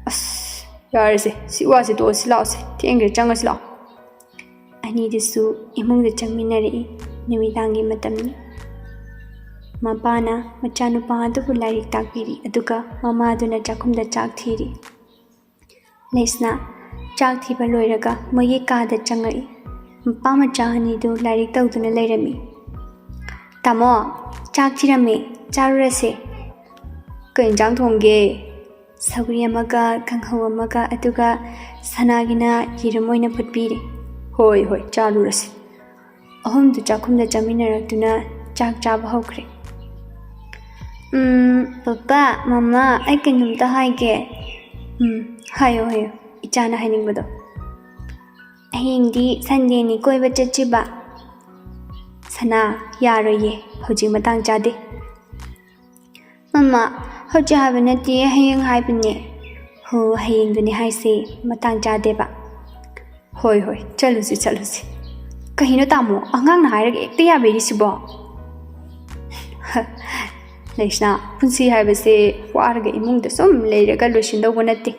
"ꯑꯁ, ꯌꯥꯔꯦꯁꯦ, ꯁꯤ ꯋꯥꯁꯦ ꯇꯣꯛꯑꯁꯤ ꯂꯥꯛꯑꯣꯁꯦ, ꯊꯦꯡꯈ꯭ꯔꯦ, ꯆꯪꯉꯁꯤ ꯂꯥꯛꯑꯣ꯫" ꯑꯅꯤꯗꯨꯁꯨ ꯏꯃꯨꯡꯗ ꯆꯪꯃꯤꯟꯅꯔꯛꯏ꯫ ꯅꯨꯃꯤꯗꯥꯡꯒꯤ ꯃꯇꯝꯅꯤ꯫ ꯃꯄꯥꯅ ꯃꯆꯥꯅꯨꯄꯥ ꯑꯗꯨꯕꯨ ꯂꯥꯏꯔꯤꯛ ꯇꯥꯛꯄꯤꯔꯤ, ꯑꯗꯨꯒ ꯃꯃꯥꯗꯨꯅ ꯆꯥꯛꯈꯨꯝꯗ ꯆꯥꯛ ꯊꯤꯔꯤ꯫ ꯂꯩꯁꯅꯥ ꯆꯥꯛ ꯊꯤꯕ ꯂꯣꯏꯔꯒ ꯃꯣꯏꯒꯤ ꯀꯥꯗ ꯆꯪꯉꯛꯏ꯫ ꯃꯄꯥ ꯃꯆꯥ ꯑꯅꯤꯗꯨ ꯂꯥꯏꯔꯤꯛ ꯇꯧꯗꯨꯅ ꯂꯩꯔꯝꯃꯤ꯫ "ꯇꯥꯃꯣ, ꯆꯥꯛ ꯊꯤꯔꯝꯃꯦ, ꯆꯥꯔꯨꯔꯁꯦ꯫" "ꯀꯩ ꯏꯟꯖꯥꯡ ꯊꯣꯡꯒꯦ?" "ꯁꯧꯒ꯭ꯔꯤ ꯑꯃꯒ, ꯀꯥꯡꯍꯧ ꯑꯃꯒ, ꯑꯗꯨꯒ ꯁꯅꯥꯒꯤꯅ ꯌꯦꯔꯨꯝ ꯑꯣꯏꯅ ꯐꯨꯠꯄꯤꯔꯦ꯫" "ꯍꯣꯏ, ꯍꯣꯏ, ꯆꯥꯔꯨꯔꯁꯤ꯫" ꯑꯍꯨꯝꯗꯨ ꯆꯥꯛꯈꯨꯝꯗ ꯆꯪꯃꯤꯟꯅꯔꯛꯇꯨꯅ ꯆꯥꯛ ꯆꯥꯕ ꯍꯧꯈ꯭ꯔꯦ꯫ "ꯎꯝ, ꯄꯄꯥ, ꯃꯃꯥ, ꯑꯩ ꯀꯩꯅꯣꯝꯇ ꯍꯥꯏꯒꯦ꯫" "ꯎꯝ, ꯍꯥꯏꯌꯣ, ꯍꯥꯏꯌꯣ, ꯏꯆꯥꯅ ꯍꯥꯏꯅꯤꯡꯕꯗꯣ꯫" "ꯍꯌꯦꯡꯗꯤ ꯁꯟꯗꯦꯅꯤ, ꯀꯣꯏꯕ ꯆꯠꯁꯤꯕ?" "ꯁꯅꯥ, ꯌꯥꯔꯣꯏꯌꯦ, ꯍꯧꯖꯤꯛ ꯃꯇꯥꯡ ꯆꯥꯗꯦ꯫" "ꯃꯃꯥ, ꯍꯧꯖꯤꯛ ꯍꯥꯏꯕ ꯅꯠꯇꯦ, ꯍꯌꯦꯡ ꯍꯥꯏꯕꯅꯦ꯫" "ꯍꯣ, ꯍꯌꯦꯡꯗꯨꯅꯦ ꯍꯥꯏꯁꯦ, ꯃꯇꯥꯡ ꯆꯥꯗꯦꯕ꯫" "ꯍꯣꯏ, ꯍꯣꯏ, ꯆꯠꯂꯨꯁꯤ, ꯆꯠꯂꯨꯁꯤ꯫" "ꯀꯩꯅꯣ ꯇꯥꯃꯣ, ꯑꯉꯥꯡꯅ ꯍꯥꯏꯔꯒ ꯍꯦꯛꯇ ꯌꯥꯕꯤꯔꯤꯁꯤꯕꯣ?" "ꯂꯩꯁꯅꯥ, ꯄꯨꯟꯁꯤ ꯍꯥꯏꯕꯁꯦ ꯋꯥꯔꯒ ꯏꯃꯨꯡꯗ ꯁꯨꯝ ꯂꯩꯔꯒ ꯂꯣꯏꯁꯤꯟꯗꯧꯕ ꯅꯠꯇꯦ꯫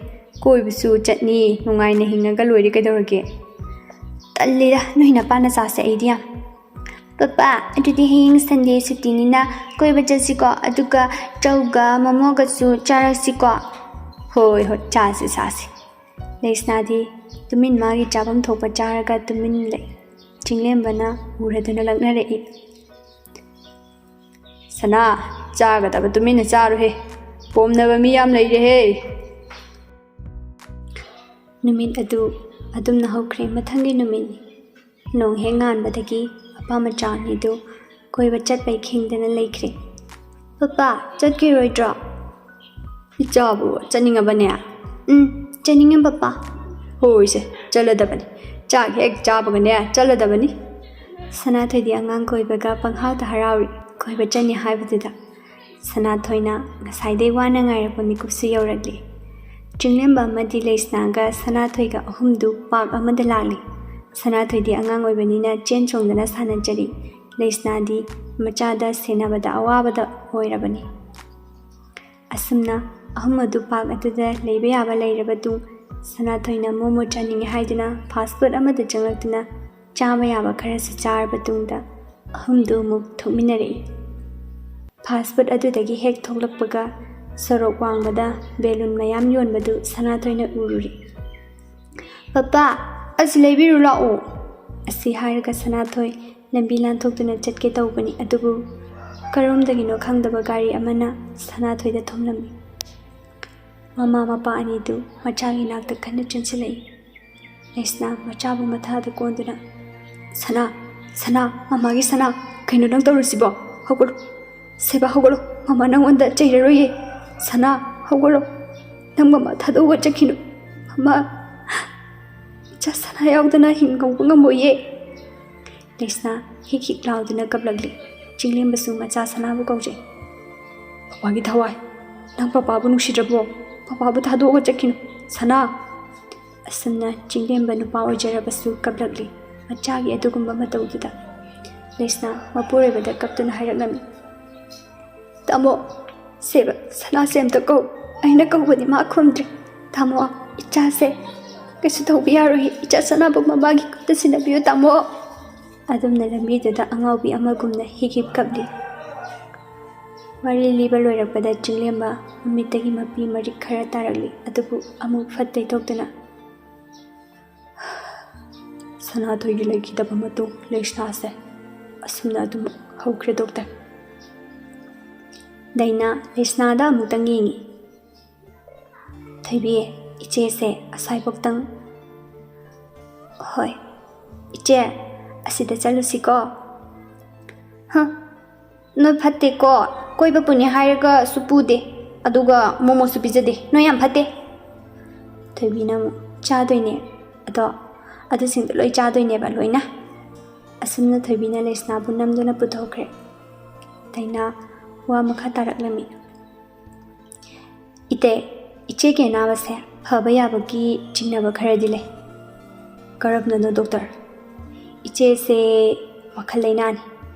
ꯀꯣꯏꯕꯁꯨ ꯆꯠꯅꯤ, ꯅꯨꯡꯉꯥꯏꯅ ꯍꯤꯡꯉꯒ ꯂꯣꯏꯔꯦ ꯀꯩꯗꯧꯔꯒꯦ?" "ꯇꯜꯂꯤꯗ, ꯅꯣꯏ ꯅꯄꯥ ꯅꯆꯥꯁꯦ ꯑꯩꯗꯤ ꯌꯥꯝ꯫" "ꯄꯄꯥ, ꯑꯗꯨꯗꯤ ꯍꯌꯦꯡ ꯁꯟꯗꯦ ꯁꯨꯇꯤꯅꯤꯅ ꯀꯣꯏꯕ ꯆꯠꯁꯤꯀꯣ, ꯑꯗꯨꯒ ꯆꯧꯒ ꯃꯣꯃꯣꯒꯁꯨ ꯆꯥꯔꯛꯁꯤꯀꯣ꯫" "ꯍꯣꯏ, ꯍꯣꯏ, ꯆꯥꯁꯤ, ꯆꯥꯁꯤ꯫" ꯂꯩꯁꯅꯥꯗꯤ ꯇꯨꯃꯤꯟ ꯃꯥꯒꯤ ꯆꯥꯐꯝ ꯊꯣꯛꯄ ꯆꯥꯔꯒ ꯇꯨꯃꯤꯟ ꯂꯩ꯫ ꯆꯤꯡꯂꯦꯝꯕꯅ ꯎꯔꯗꯨꯅ ꯂꯛꯅꯔꯛꯏ꯫ "ꯁꯅꯥ, ꯆꯥꯒꯗꯕ ꯇꯨꯃꯤꯟꯅ ꯆꯥꯔꯨꯍꯦ꯫ ꯄꯣꯝꯅꯕ ꯃꯤ ꯌꯥꯝ ꯂꯩꯔꯦꯍꯦ꯫" ꯅꯨꯃꯤꯠ ꯑꯗꯨ ꯑꯗꯨꯝꯅ ꯍꯧꯈ꯭ꯔꯦ꯫ ꯃꯊꯪꯒꯤ ꯅꯨꯃꯤꯠꯅꯤ꯫ ꯅꯣꯡ ꯍꯦꯛ ꯉꯥꯟꯕꯗꯒꯤ ꯃꯄꯥ ꯃꯆꯥ ꯑꯅꯤꯗꯨ ꯀꯣꯏꯕ ꯆꯠꯄꯩ ꯈꯤꯡꯗꯅ ꯂꯩꯈ꯭ꯔꯦ꯫ "ꯄꯄꯥ, ꯆꯠꯈꯤꯔꯣꯏꯗ꯭ꯔꯣ?" "ꯏꯆꯥꯕꯨ ꯆꯠꯅꯤꯡꯉꯕꯅꯦ?" "ꯎꯝ, ꯆꯠꯅꯤꯡꯉꯦ ꯄꯄꯥ꯫" "ꯍꯣꯏꯁꯦ, ꯆꯠꯂꯗꯕꯅꯤ꯫ ꯆꯥꯛ ꯍꯦꯛ ꯆꯥꯕꯒꯅꯦ ꯆꯠꯂꯗꯕꯅꯤ꯫" ꯁꯅꯥꯊꯣꯏꯗꯤ ꯑꯉꯥꯡ ꯀꯣꯏꯕꯒ ꯄꯪꯍꯥꯎꯗ ꯍꯔꯥꯎꯔꯤ꯫ ꯀꯣꯏꯕ ꯆꯠꯅꯤ ꯍꯥꯏꯕꯗꯨꯗ ꯁꯅꯥꯊꯣꯏꯅ ꯉꯁꯥꯏꯗꯩ ꯋꯥꯅ ꯉꯥꯏꯔꯛꯄ ꯃꯤꯀꯨꯞꯁꯨ ꯌꯧꯔꯛꯂꯤ꯫ ꯆꯤꯡꯂꯦꯝꯕ ꯑꯃꯗꯤ ꯂꯩꯁꯅꯥꯒ ꯁꯅꯥꯊꯣꯏꯒ ꯑꯍꯨꯝꯗꯨ ꯄꯥꯔꯛ ꯑꯃꯗ ꯂꯥꯛꯂꯤ꯫ ꯁꯅꯥꯊꯣꯏꯗꯤ ꯑꯉꯥꯡ ꯑꯣꯏꯕꯅꯤꯅ ꯆꯦꯟ ꯆꯣꯡꯗꯅ ꯁꯥꯟꯅꯖꯔꯤ꯫ ꯂꯩꯁꯅꯥꯗꯤ ꯃꯆꯥꯗ ꯁꯦꯟꯅꯕꯗ ꯑꯋꯥꯕꯗ ꯑꯣꯏꯔꯕꯅꯤ꯫ ꯑꯁꯨꯝꯅ ꯑꯍꯨꯝ ꯑꯗꯨ ꯄꯥꯔꯛ ꯑꯗꯨꯗ ꯂꯩꯕ ꯌꯥꯕ ꯂꯩꯔꯕ ꯇꯨꯡ, ꯁꯅꯥꯊꯣꯏꯅ ꯃꯣꯃꯣ ꯆꯥꯅꯤꯡꯉꯤ ꯍꯥꯏꯗꯨꯅ ꯐꯥꯁ ꯐꯨꯗ ꯑꯃꯗ ꯆꯪꯂꯛꯇꯨꯅ ꯆꯥꯕ ꯌꯥꯕ ꯈꯔꯁꯨ ꯆꯥꯔꯕ ꯇꯨꯡꯗ ꯑꯍꯨꯝꯗꯨ ꯑꯃꯨꯛ ꯊꯣꯛꯃꯤꯟꯅꯔꯛꯏ꯫ ꯐꯥꯁ ꯐꯨꯗ ꯑꯗꯨꯗꯒꯤ ꯍꯦꯛ ꯊꯣꯛꯂꯛꯄꯒ ꯁꯣꯔꯣꯛ ꯋꯥꯡꯃꯗ ꯕꯦꯂꯨꯟ ꯃꯌꯥꯝ ꯌꯣꯟꯕꯗꯨ ꯁꯅꯥꯊꯣꯏꯅ ꯎꯔꯨꯔꯦ꯫ "ꯄꯄꯥ, ꯑꯁꯤ ꯂꯩꯕꯤꯔꯨ ꯂꯥꯛꯑꯣ" ꯑꯁꯤ ꯍꯥꯏꯔꯒ ꯁꯅꯥꯊꯣꯏ ꯂꯝꯕꯤ ꯂꯥꯟꯊꯣꯛꯇꯨꯅ ꯆꯠꯀꯦ ꯇꯧꯕꯅꯤ, ꯑꯗꯨꯕꯨ ꯀꯔꯣꯝꯗꯒꯤꯅꯣ ꯈꯪꯗꯕ ꯒꯥꯔꯤ ꯑꯃꯅ ꯁꯅꯥꯊꯣꯏꯗ ꯊꯣꯝꯂꯝꯃꯤ꯫ ꯃꯃꯥ ꯃꯄꯥ ꯑꯅꯤꯗꯨ ꯃꯆꯥꯒꯤ ꯅꯥꯛꯇ ꯀꯟꯅ ꯆꯦꯟꯁꯤꯜꯂꯛꯏ꯫ ꯂꯩꯁꯅꯥ ꯃꯆꯥꯕꯨ ꯃꯊꯥꯗ ꯀꯣꯟꯗꯨꯅ, "ꯁꯅꯥ, ꯁꯅꯥ, ꯃꯃꯥꯒꯤ ꯁꯅꯥ, ꯀꯩꯅꯣ ꯅꯪ ꯇꯧꯔꯤꯁꯤꯕꯣ? ꯍꯧꯒꯠꯂꯣ, ꯁꯦꯕꯥ, ꯍꯧꯒꯠꯂꯣ, ꯃꯃꯥ ꯅꯪꯉꯣꯟꯗ ꯆꯩꯔꯔꯣꯏꯌꯦ꯫ ꯁꯅꯥ, ꯍꯧꯒꯠꯂꯣ, ꯅꯪ ꯃꯃꯥ ꯊꯥꯗꯣꯛꯑꯒ ꯆꯠꯈꯤꯅꯨ꯫ ꯃꯃꯥ, ꯏꯆꯥ ꯁꯅꯥ ꯌꯥꯎꯗꯅ ꯍꯤꯡꯍꯧꯕ ꯉꯝꯃꯣꯏꯌꯦ"꯫ ꯂꯩꯁꯅꯥ ꯍꯤꯛ ꯍꯤꯛ ꯂꯥꯎꯗꯨꯅ ꯀꯞꯂꯛꯂꯤ꯫ ꯆꯤꯡꯂꯦꯝꯕꯁꯨ ꯃꯆꯥ ꯁꯅꯥꯕꯨ ꯀꯧꯖꯩ꯫ "ꯄꯄꯥꯒꯤ ꯊꯋꯥꯏ, ꯅꯪ ꯄꯄꯥꯕꯨ ꯅꯨꯡꯁꯤꯗ꯭ꯔꯕꯣ? ꯄꯄꯥꯕꯨ ꯊꯥꯗꯣꯛꯑꯒ ꯆꯠꯈꯤꯅꯨ, ꯁꯅꯥ!" ꯑꯁꯨꯝꯅ ꯆꯤꯡꯂꯦꯝꯕ ꯅꯨꯄꯥ ꯑꯣꯏꯖꯔꯕꯁꯨ ꯀꯞꯂꯛꯂꯤ꯫ ꯃꯆꯥꯒꯤ ꯑꯗꯨꯒꯨꯝꯕ ꯃꯇꯧꯗꯨꯗ ꯂꯩꯁꯅꯥ ꯃꯄꯨꯔꯣꯏꯕꯗ ꯀꯞꯇꯨꯅ ꯍꯥꯏꯔꯛꯂꯝꯃꯤ, "ꯇꯥꯃꯣ, ꯁꯦꯕ, ꯁꯅꯥꯁꯦ ꯑꯝꯇ ꯀꯧ꯫ ꯑꯩꯅ ꯀꯧꯕꯗꯤ ꯃꯥ ꯈꯨꯝꯗ꯭ꯔꯦ꯫ ꯇꯥꯃꯣ, ꯏꯆꯥꯁꯦ ꯀꯩꯁꯨ ꯇꯧꯕ ꯌꯥꯔꯣꯏ꯫ ꯏꯆꯥ ꯁꯅꯥꯕꯨ ꯃꯃꯥꯒꯤ ꯈꯨꯠꯇ ꯁꯤꯟꯅꯕꯤꯌꯨ, ꯇꯥꯃꯣ"꯫ ꯑꯗꯨꯝꯅ ꯂꯝꯕꯤꯗꯨꯗ ꯑꯉꯥꯎꯕꯤ ꯑꯃꯒꯨꯝꯅ ꯍꯤꯛ ꯍꯤꯛ ꯀꯞꯂꯤ꯫ ꯋꯥꯔꯤ ꯂꯤꯕ ꯂꯣꯏꯔꯛꯄꯗ ꯆꯤꯡꯂꯦꯝꯕ ꯃꯃꯤꯠꯇꯒꯤ ꯃꯄꯤ ꯃꯔꯤꯛ ꯈꯔ ꯇꯥꯔꯛꯂꯤ, ꯑꯗꯨꯕꯨ ꯑꯃꯨꯛ ꯐꯠ ꯇꯩꯊꯣꯛꯇꯨꯅ, "ꯁꯅꯥꯊꯣꯏꯒꯤ ꯂꯩꯈꯤꯗꯕ ꯃꯇꯨꯡ ꯂꯩꯁꯅꯥꯁꯦ ꯑꯁꯨꯝꯅ ꯑꯗꯨꯝ ꯍꯧꯈ꯭ꯔꯦ, ꯗꯣꯛꯇꯔ"꯫ ꯗꯥꯏꯅꯥ ꯂꯩꯁꯅꯥꯗ ꯑꯃꯨꯛꯇꯪ ꯌꯦꯡꯉꯤ꯫ "ꯊꯣꯏꯕꯤ, ꯏꯆꯦꯁꯦ ꯑꯁꯥꯏꯐꯥꯎꯇꯪ"꯫ "ꯍꯣꯏ ꯏꯆꯦ, ꯑꯁꯤꯗ ꯆꯠꯂꯨꯁꯤꯀꯣ"꯫ "ꯍ, ꯅꯣꯏ ꯐꯠꯇꯦꯀꯣ, ꯀꯣꯏꯕ ꯄꯨꯅꯤ ꯍꯥꯏꯔꯒꯁꯨ ꯄꯨꯗꯦ, ꯑꯗꯨꯒ ꯃꯣꯃꯣꯁꯨ ꯄꯤꯖꯗꯦ, ꯅꯣꯏ ꯌꯥꯝ ꯐꯠꯇꯦ"꯫ ꯊꯣꯏꯕꯤꯅ ꯑꯃꯨꯛ, "ꯆꯥꯗꯣꯏꯅꯦ, ꯑꯗꯣ ꯑꯗꯨꯁꯤꯡꯗꯣ ꯂꯣꯏ ꯆꯥꯗꯣꯏꯅꯦꯕ ꯂꯣꯏꯅ"꯫ ꯑꯁꯨꯝꯅ ꯊꯣꯏꯕꯤꯅ ꯂꯩꯁꯅꯥꯕꯨ ꯅꯝꯗꯨꯅ ꯄꯨꯊꯣꯛꯈ꯭ꯔꯦ꯫ ꯗꯥꯏꯅꯥ ꯋꯥ ꯃꯈꯥ ꯇꯥꯔꯛꯂꯝꯃꯤ꯫ "ꯏꯇꯩ, ꯏꯆꯦꯒꯤ ꯑꯅꯥꯕꯁꯦ ꯐꯕ ꯌꯥꯕꯒꯤ ꯆꯤꯡꯅꯕ ꯈꯔꯗꯤ ꯂꯩ"꯫ "ꯀꯔꯝꯅꯅꯣ, ꯗꯣꯛꯇꯔ?" "ꯏꯆꯦꯁꯦ ꯋꯥꯈꯜ ꯂꯩꯅꯥꯅꯤ꯫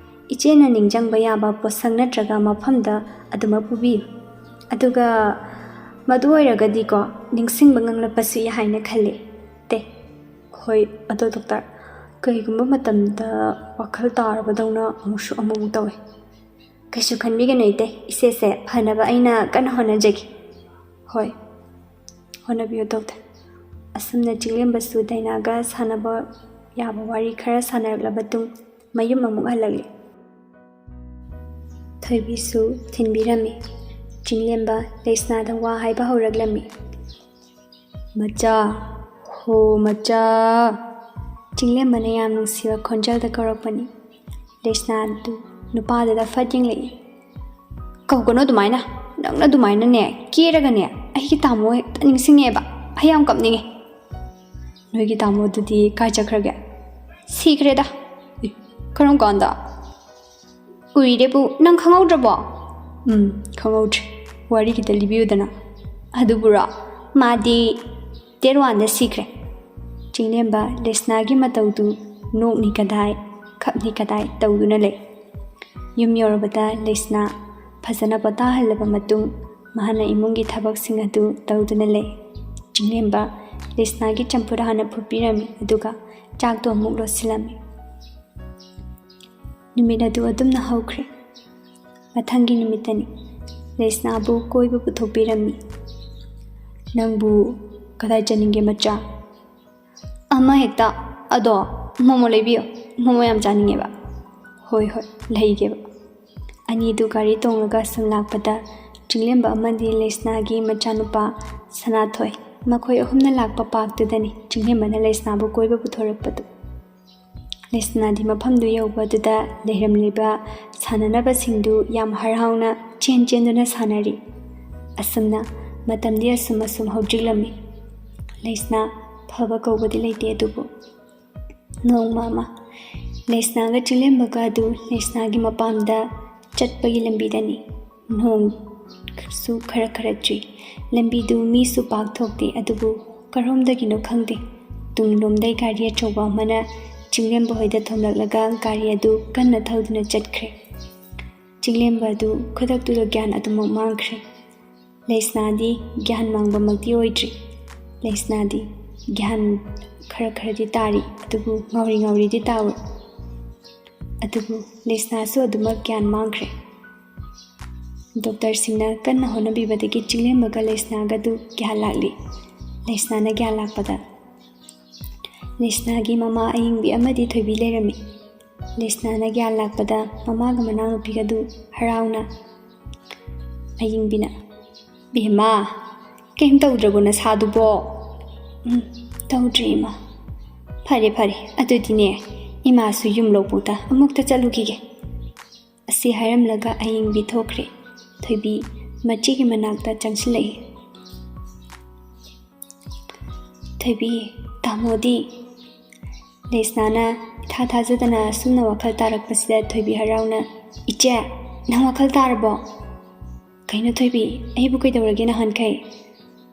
ꯏꯆꯦꯅ ꯅꯤꯡꯁꯤꯡꯕ ꯌꯥꯕ ꯄꯣꯠꯁꯛ ꯅꯠꯇ꯭ꯔꯒ ꯃꯐꯝꯗ ꯑꯗꯨꯃꯛ ꯄꯨꯕꯤꯌꯨ꯫ ꯑꯗꯨꯒ ꯃꯗꯨ ꯑꯣꯏꯔꯒꯗꯤꯀꯣ, ꯅꯤꯡꯁꯤꯡꯕ ꯉꯝꯂꯛꯄꯁꯨ ꯌꯥꯏ ꯍꯥꯏꯅ ꯈꯜꯂꯤ, ꯏꯇꯩ"꯫ "ꯍꯣꯏ, ꯑꯗꯣ ꯗꯣꯛꯇꯔ, ꯀꯔꯤꯒꯨꯝꯕ ꯃꯇꯝꯗ ꯋꯥꯈꯜ ꯇꯥꯔꯕꯗꯧꯅ ꯑꯃꯨꯛꯁꯨ ꯑꯃꯨꯛꯃꯨꯛ ꯇꯧꯏ"꯫ "ꯀꯩꯁꯨ ꯈꯟꯕꯤꯒꯅꯨ ꯏꯇꯩ, ꯏꯆꯦꯁꯦ ꯐꯅꯕ ꯑꯩꯅ ꯀꯟꯅ ꯍꯣꯠꯅꯖꯒꯦ"꯫ "ꯍꯣꯏ, ꯍꯣꯠꯅꯕꯤꯌꯨ ꯗꯣꯛꯇꯔ"꯫ ꯑꯁꯨꯝꯅ ꯆꯤꯡꯂꯦꯝꯕꯁꯨ ꯗꯥꯏꯅꯥꯒ ꯁꯥꯟꯅꯕ ꯌꯥꯕ ꯋꯥꯔꯤ ꯈꯔ ꯁꯥꯟꯅꯔꯛꯂꯕ ꯃꯇꯨꯡ ꯃꯌꯨꯝ ꯑꯃꯨꯛ ꯍꯜꯂꯛꯂꯤ꯫ ꯊꯣꯏꯕꯤꯁꯨ ꯊꯤꯟꯕꯤꯔꯝꯃꯤ꯫ ꯆꯤꯡꯂꯦꯝꯕ ꯂꯩꯁꯅꯥꯗ ꯋꯥ ꯍꯥꯏꯕ ꯍꯧꯔꯛꯂꯝꯃꯤ꯫ "ꯃꯆꯥ, ꯍꯣ ꯃꯆꯥ"꯫ ꯆꯤꯡꯂꯦꯝꯕꯅ ꯌꯥꯝ ꯅꯨꯡꯁꯤꯕ ꯈꯣꯟꯖꯦꯜꯗ ꯀꯧꯔꯛꯄꯅꯤ꯫ ꯂꯩꯁꯅꯥꯗꯨ ꯅꯨꯄꯥꯗꯨꯗ ꯐꯠ ꯌꯦꯡꯂꯛꯏ꯫ "ꯀꯧꯒꯅꯨ ꯑꯗꯨꯃꯥꯏꯅ꯫ ꯅꯪꯅ ꯑꯗꯨꯃꯥꯏꯅꯅꯦ ꯀꯦꯔꯒꯅꯦ ꯑꯩꯒꯤ ꯇꯥꯃꯣ ꯍꯦꯛꯇ ꯅꯤꯡꯁꯤꯡꯉꯦꯕ꯫ ꯑꯩ ꯌꯥꯝ ꯀꯞꯅꯤꯡꯉꯦ"꯫ "ꯅꯣꯏꯒꯤ ꯇꯥꯃꯣꯗꯨꯗꯤ ꯀꯥꯏ ꯆꯠꯈ꯭ꯔꯒꯦ?" "ꯁꯤꯈ꯭ꯔꯦꯗ"꯫ "ꯑꯦ, ꯀꯔꯝ ꯀꯥꯟꯗ?" "ꯀꯨꯏꯔꯦꯕꯨ, ꯅꯪ ꯈꯪꯍꯧꯗ꯭ꯔꯕꯣ?" "ꯎꯝ, ꯈꯪꯍꯧꯗ꯭ꯔꯦ꯫ ꯋꯥꯔꯤ ꯈꯤꯇ ꯂꯤꯕꯤꯌꯨꯗꯅ"꯫ "ꯑꯗꯨꯕꯨꯔꯣ? ꯃꯥꯗꯤ ꯗꯦꯠ ꯋꯥꯟꯗ ꯁꯤꯈ꯭ꯔꯦ"꯫ ꯆꯤꯡꯂꯦꯝꯕ ꯂꯩꯁꯅꯥꯒꯤ ꯃꯇꯧꯗꯨ ꯅꯣꯛꯅꯤ ꯀꯗꯥꯏ, ꯈꯞꯅꯤ ꯀꯗꯥꯏ ꯇꯧꯗꯨꯅ ꯂꯩ꯫ ꯌꯨꯝ ꯌꯧꯔꯕꯗ ꯂꯩꯁꯅꯥ ꯐꯖꯅ ꯄꯣꯊꯥꯍꯜꯂꯕ ꯃꯇꯨꯡ, ꯃꯍꯥꯛꯅ ꯏꯃꯨꯡꯒꯤ ꯊꯕꯛꯁꯤꯡ ꯑꯗꯨ ꯇꯧꯗꯨꯅ ꯂꯩ꯫ ꯆꯤꯡꯂꯦꯝꯕ ꯂꯩꯁꯅꯥꯒꯤ ꯆꯝꯐꯨꯠ ꯍꯥꯟꯅ ꯐꯨꯠꯄꯤꯔꯝꯃꯤ, ꯑꯗꯨꯒ ꯆꯥꯛꯇꯣ ꯑꯃꯨꯛ ꯂꯣꯠꯁꯤꯜꯂꯝꯃꯤ꯫ ꯅꯨꯃꯤꯠ ꯑꯗꯨ ꯑꯗꯨꯝꯅ ꯍꯧꯈ꯭ꯔꯦ꯫ ꯃꯊꯪꯒꯤ ꯅꯨꯃꯤꯠꯇꯅꯤ꯫ ꯂꯩꯁꯅꯥꯕꯨ ꯀꯣꯏꯕ ꯄꯨꯊꯣꯛꯄꯤꯔꯝꯃꯤ꯫ "ꯅꯪꯕꯨ ꯀꯗꯥꯏ ꯆꯠꯅꯤꯡꯒꯦ, ꯃꯆꯥ?" "ꯑꯃ ꯍꯦꯛꯇ꯫ ꯑꯗꯣ ꯃꯣꯃꯣ ꯂꯩꯕꯤꯌꯣ, ꯃꯣꯃꯣ ꯌꯥꯝ ꯆꯥꯅꯤꯡꯉꯦꯕ"꯫ "ꯍꯣꯏ, ꯍꯣꯏ, ꯂꯩꯒꯦꯕ"꯫ ꯑꯅꯤꯗꯨ ꯒꯥꯔꯤ ꯇꯣꯡꯂꯒ ꯁꯨꯝ ꯂꯥꯛꯄꯗ, ꯆꯤꯡꯂꯦꯝꯕ ꯑꯃꯗꯤ ꯂꯩꯁꯅꯥꯒꯤ ꯃꯆꯥꯅꯨꯄꯥ ꯁꯅꯥꯊꯣꯏ, ꯃꯈꯣꯏ ꯑꯍꯨꯝꯅ ꯂꯥꯛꯄ ꯄꯥꯛꯇꯨꯗꯅꯤ ꯆꯤꯡꯂꯦꯝꯕꯅ ꯂꯩꯁꯅꯥꯕꯨ ꯀꯣꯏꯕ ꯄꯨꯊꯣꯔꯛꯄꯗꯨ꯫ ꯂꯩꯁꯅꯥꯗꯤ ꯃꯐꯝꯗꯨ ꯌꯧꯕꯗꯨꯗ ꯂꯩꯔꯝꯂꯤꯕ ꯁꯥꯟꯅꯅꯕꯁꯤꯡꯗꯨ ꯌꯥꯝ ꯍꯔꯥꯎꯅ ꯆꯦꯟ ꯆꯦꯟꯗꯨꯅ ꯁꯥꯟꯅꯔꯤ꯫ ꯑꯁꯨꯝꯅ ꯃꯇꯝꯗꯤ ꯑꯁꯨꯝ ꯑꯁꯨꯝ ꯍꯧꯖꯤꯛꯂꯝꯃꯤ꯫ ꯂꯩꯁꯅꯥ ꯐꯕ ꯀꯧꯕꯗꯤ ꯂꯩꯇꯦ, ꯑꯗꯨꯕꯨ ꯅꯣꯡꯃ ꯑꯃ ꯂꯩꯁꯅꯥꯒ ꯆꯤꯡꯂꯦꯝꯕꯒ ꯑꯗꯨ ꯂꯩꯁꯅꯥꯒꯤ ꯃꯄꯥꯝꯗ ꯆꯠꯄꯒꯤ ꯂꯝꯕꯤꯗꯅꯤ꯫ ꯅꯣꯡꯁꯨ ꯈꯔ ꯈꯔ ꯆꯨꯏ꯫ ꯂꯝꯕꯤꯗꯨ ꯃꯤꯁꯨ ꯄꯥꯛ ꯊꯣꯛꯇꯦ, ꯑꯗꯨꯕꯨ ꯀꯔꯣꯝꯗꯒꯤꯅꯣ ꯈꯪꯗꯦ, ꯇꯨꯡꯂꯣꯝꯗꯩ ꯒꯥꯔꯤ ꯑꯆꯧꯕ ꯑꯃꯅ ꯆꯤꯡꯂꯦꯝꯕ ꯍꯣꯏꯗ ꯊꯣꯝꯂꯛꯂꯒ ꯒꯥꯔꯤ ꯑꯗꯨ ꯀꯟꯅ ꯊꯧꯗꯨꯅ ꯆꯠꯈ꯭ꯔꯦ꯫ ꯆꯤꯡꯂꯦꯝꯕ ꯑꯗꯨ ꯈꯨꯗꯛꯇꯨꯗ ꯒ꯭ꯌꯥꯟ ꯑꯗꯨꯃꯛ ꯃꯥꯡꯈ꯭ꯔꯦ꯫ ꯂꯩꯁꯅꯥꯗꯤ ꯒ꯭ꯌꯥꯟ ꯃꯥꯡꯕꯃꯛꯇꯤ ꯑꯣꯏꯗ꯭ꯔꯤ꯫ ꯂꯩꯁꯅꯥꯗꯤ ꯒ꯭ꯌꯥꯟ ꯈꯔ ꯈꯔꯗꯤ ꯇꯥꯔꯤ, ꯑꯗꯨꯕꯨ ꯉꯥꯎꯔꯤ ꯉꯥꯎꯔꯤꯗꯤ ꯇꯥꯎꯏ꯫ ꯑꯗꯨꯕꯨ ꯂꯩꯁꯅꯥꯁꯨ ꯑꯗꯨꯃꯛ ꯒ꯭ꯌꯥꯟ ꯃꯥꯡꯈ꯭ꯔꯦ꯫ ꯗꯣꯛꯇꯔꯁꯤꯡꯅ ꯀꯟꯅ ꯍꯣꯠꯅꯕꯤꯕꯗꯒꯤ ꯆꯤꯡꯂꯦꯝꯕꯒ ꯂꯩꯁꯅꯥꯒꯗꯨ ꯒ꯭ꯌꯥꯟ ꯂꯥꯛꯂꯤ꯫ ꯂꯩꯁꯅꯥꯅ ꯒ꯭ꯌꯥꯟ ꯂꯥꯛꯄꯗ ꯂꯩꯁꯅꯥꯒꯤ ꯃꯃꯥ ꯑꯌꯤꯡꯕꯤ ꯑꯃꯗꯤ ꯊꯣꯏꯕꯤ ꯂꯩꯔꯝꯃꯤ꯫ ꯂꯩꯁꯅꯥꯅ ꯒ꯭ꯌꯥꯟ ꯂꯥꯛꯄꯗ ꯃꯃꯥꯒ ꯃꯅꯥꯎꯅꯨꯄꯤꯒꯗꯨ ꯍꯔꯥꯎꯅ ꯑꯌꯤꯡꯕꯤꯅ, "ꯕꯦꯝꯃ, ꯀꯩꯝ ꯇꯧꯗ꯭ꯔꯕꯣ ꯅꯁꯥꯗꯨꯕꯣ?" "ꯎꯝ, ꯇꯧꯗ꯭ꯔꯤ ꯏꯃꯥ꯫" "ꯐꯔꯦ ꯐꯔꯦ, ꯑꯗꯨꯗꯤꯅꯦ, ꯏꯃꯥꯁꯨ ꯌꯨꯝ ꯂꯧꯕꯨꯛꯇ ꯑꯃꯨꯛꯇ ꯆꯠꯂꯨꯈꯤꯒꯦ꯫" ꯑꯁꯤ ꯍꯥꯏꯔꯝꯂꯒ ꯑꯌꯤꯡꯕꯤ ꯊꯣꯛꯈ꯭ꯔꯦ꯫ ꯊꯣꯏꯕꯤ ꯃꯆꯦꯒꯤ ꯃꯅꯥꯛꯇ ꯆꯪꯁꯤꯜꯂꯛꯏ꯫ "ꯊꯣꯏꯕꯤ, ꯇꯥꯃꯣꯗꯤ?" ꯂꯩꯁꯅꯥꯅ ꯏꯊꯥ ꯊꯥꯖꯗꯅ ꯑꯁꯨꯝꯅ ꯋꯥꯈꯜ ꯇꯥꯔꯛꯄꯁꯤꯗ ꯊꯣꯏꯕꯤ ꯍꯔꯥꯎꯅ, "ꯏꯆꯦ, ꯅꯪ ꯋꯥꯈꯜ ꯇꯥꯔꯕꯣ?" "ꯀꯩꯅꯣ ꯊꯣꯏꯕꯤ, ꯑꯩꯕꯨ ꯀꯩꯗꯧꯔꯒꯦ ꯅꯍꯥꯟꯈꯩ?"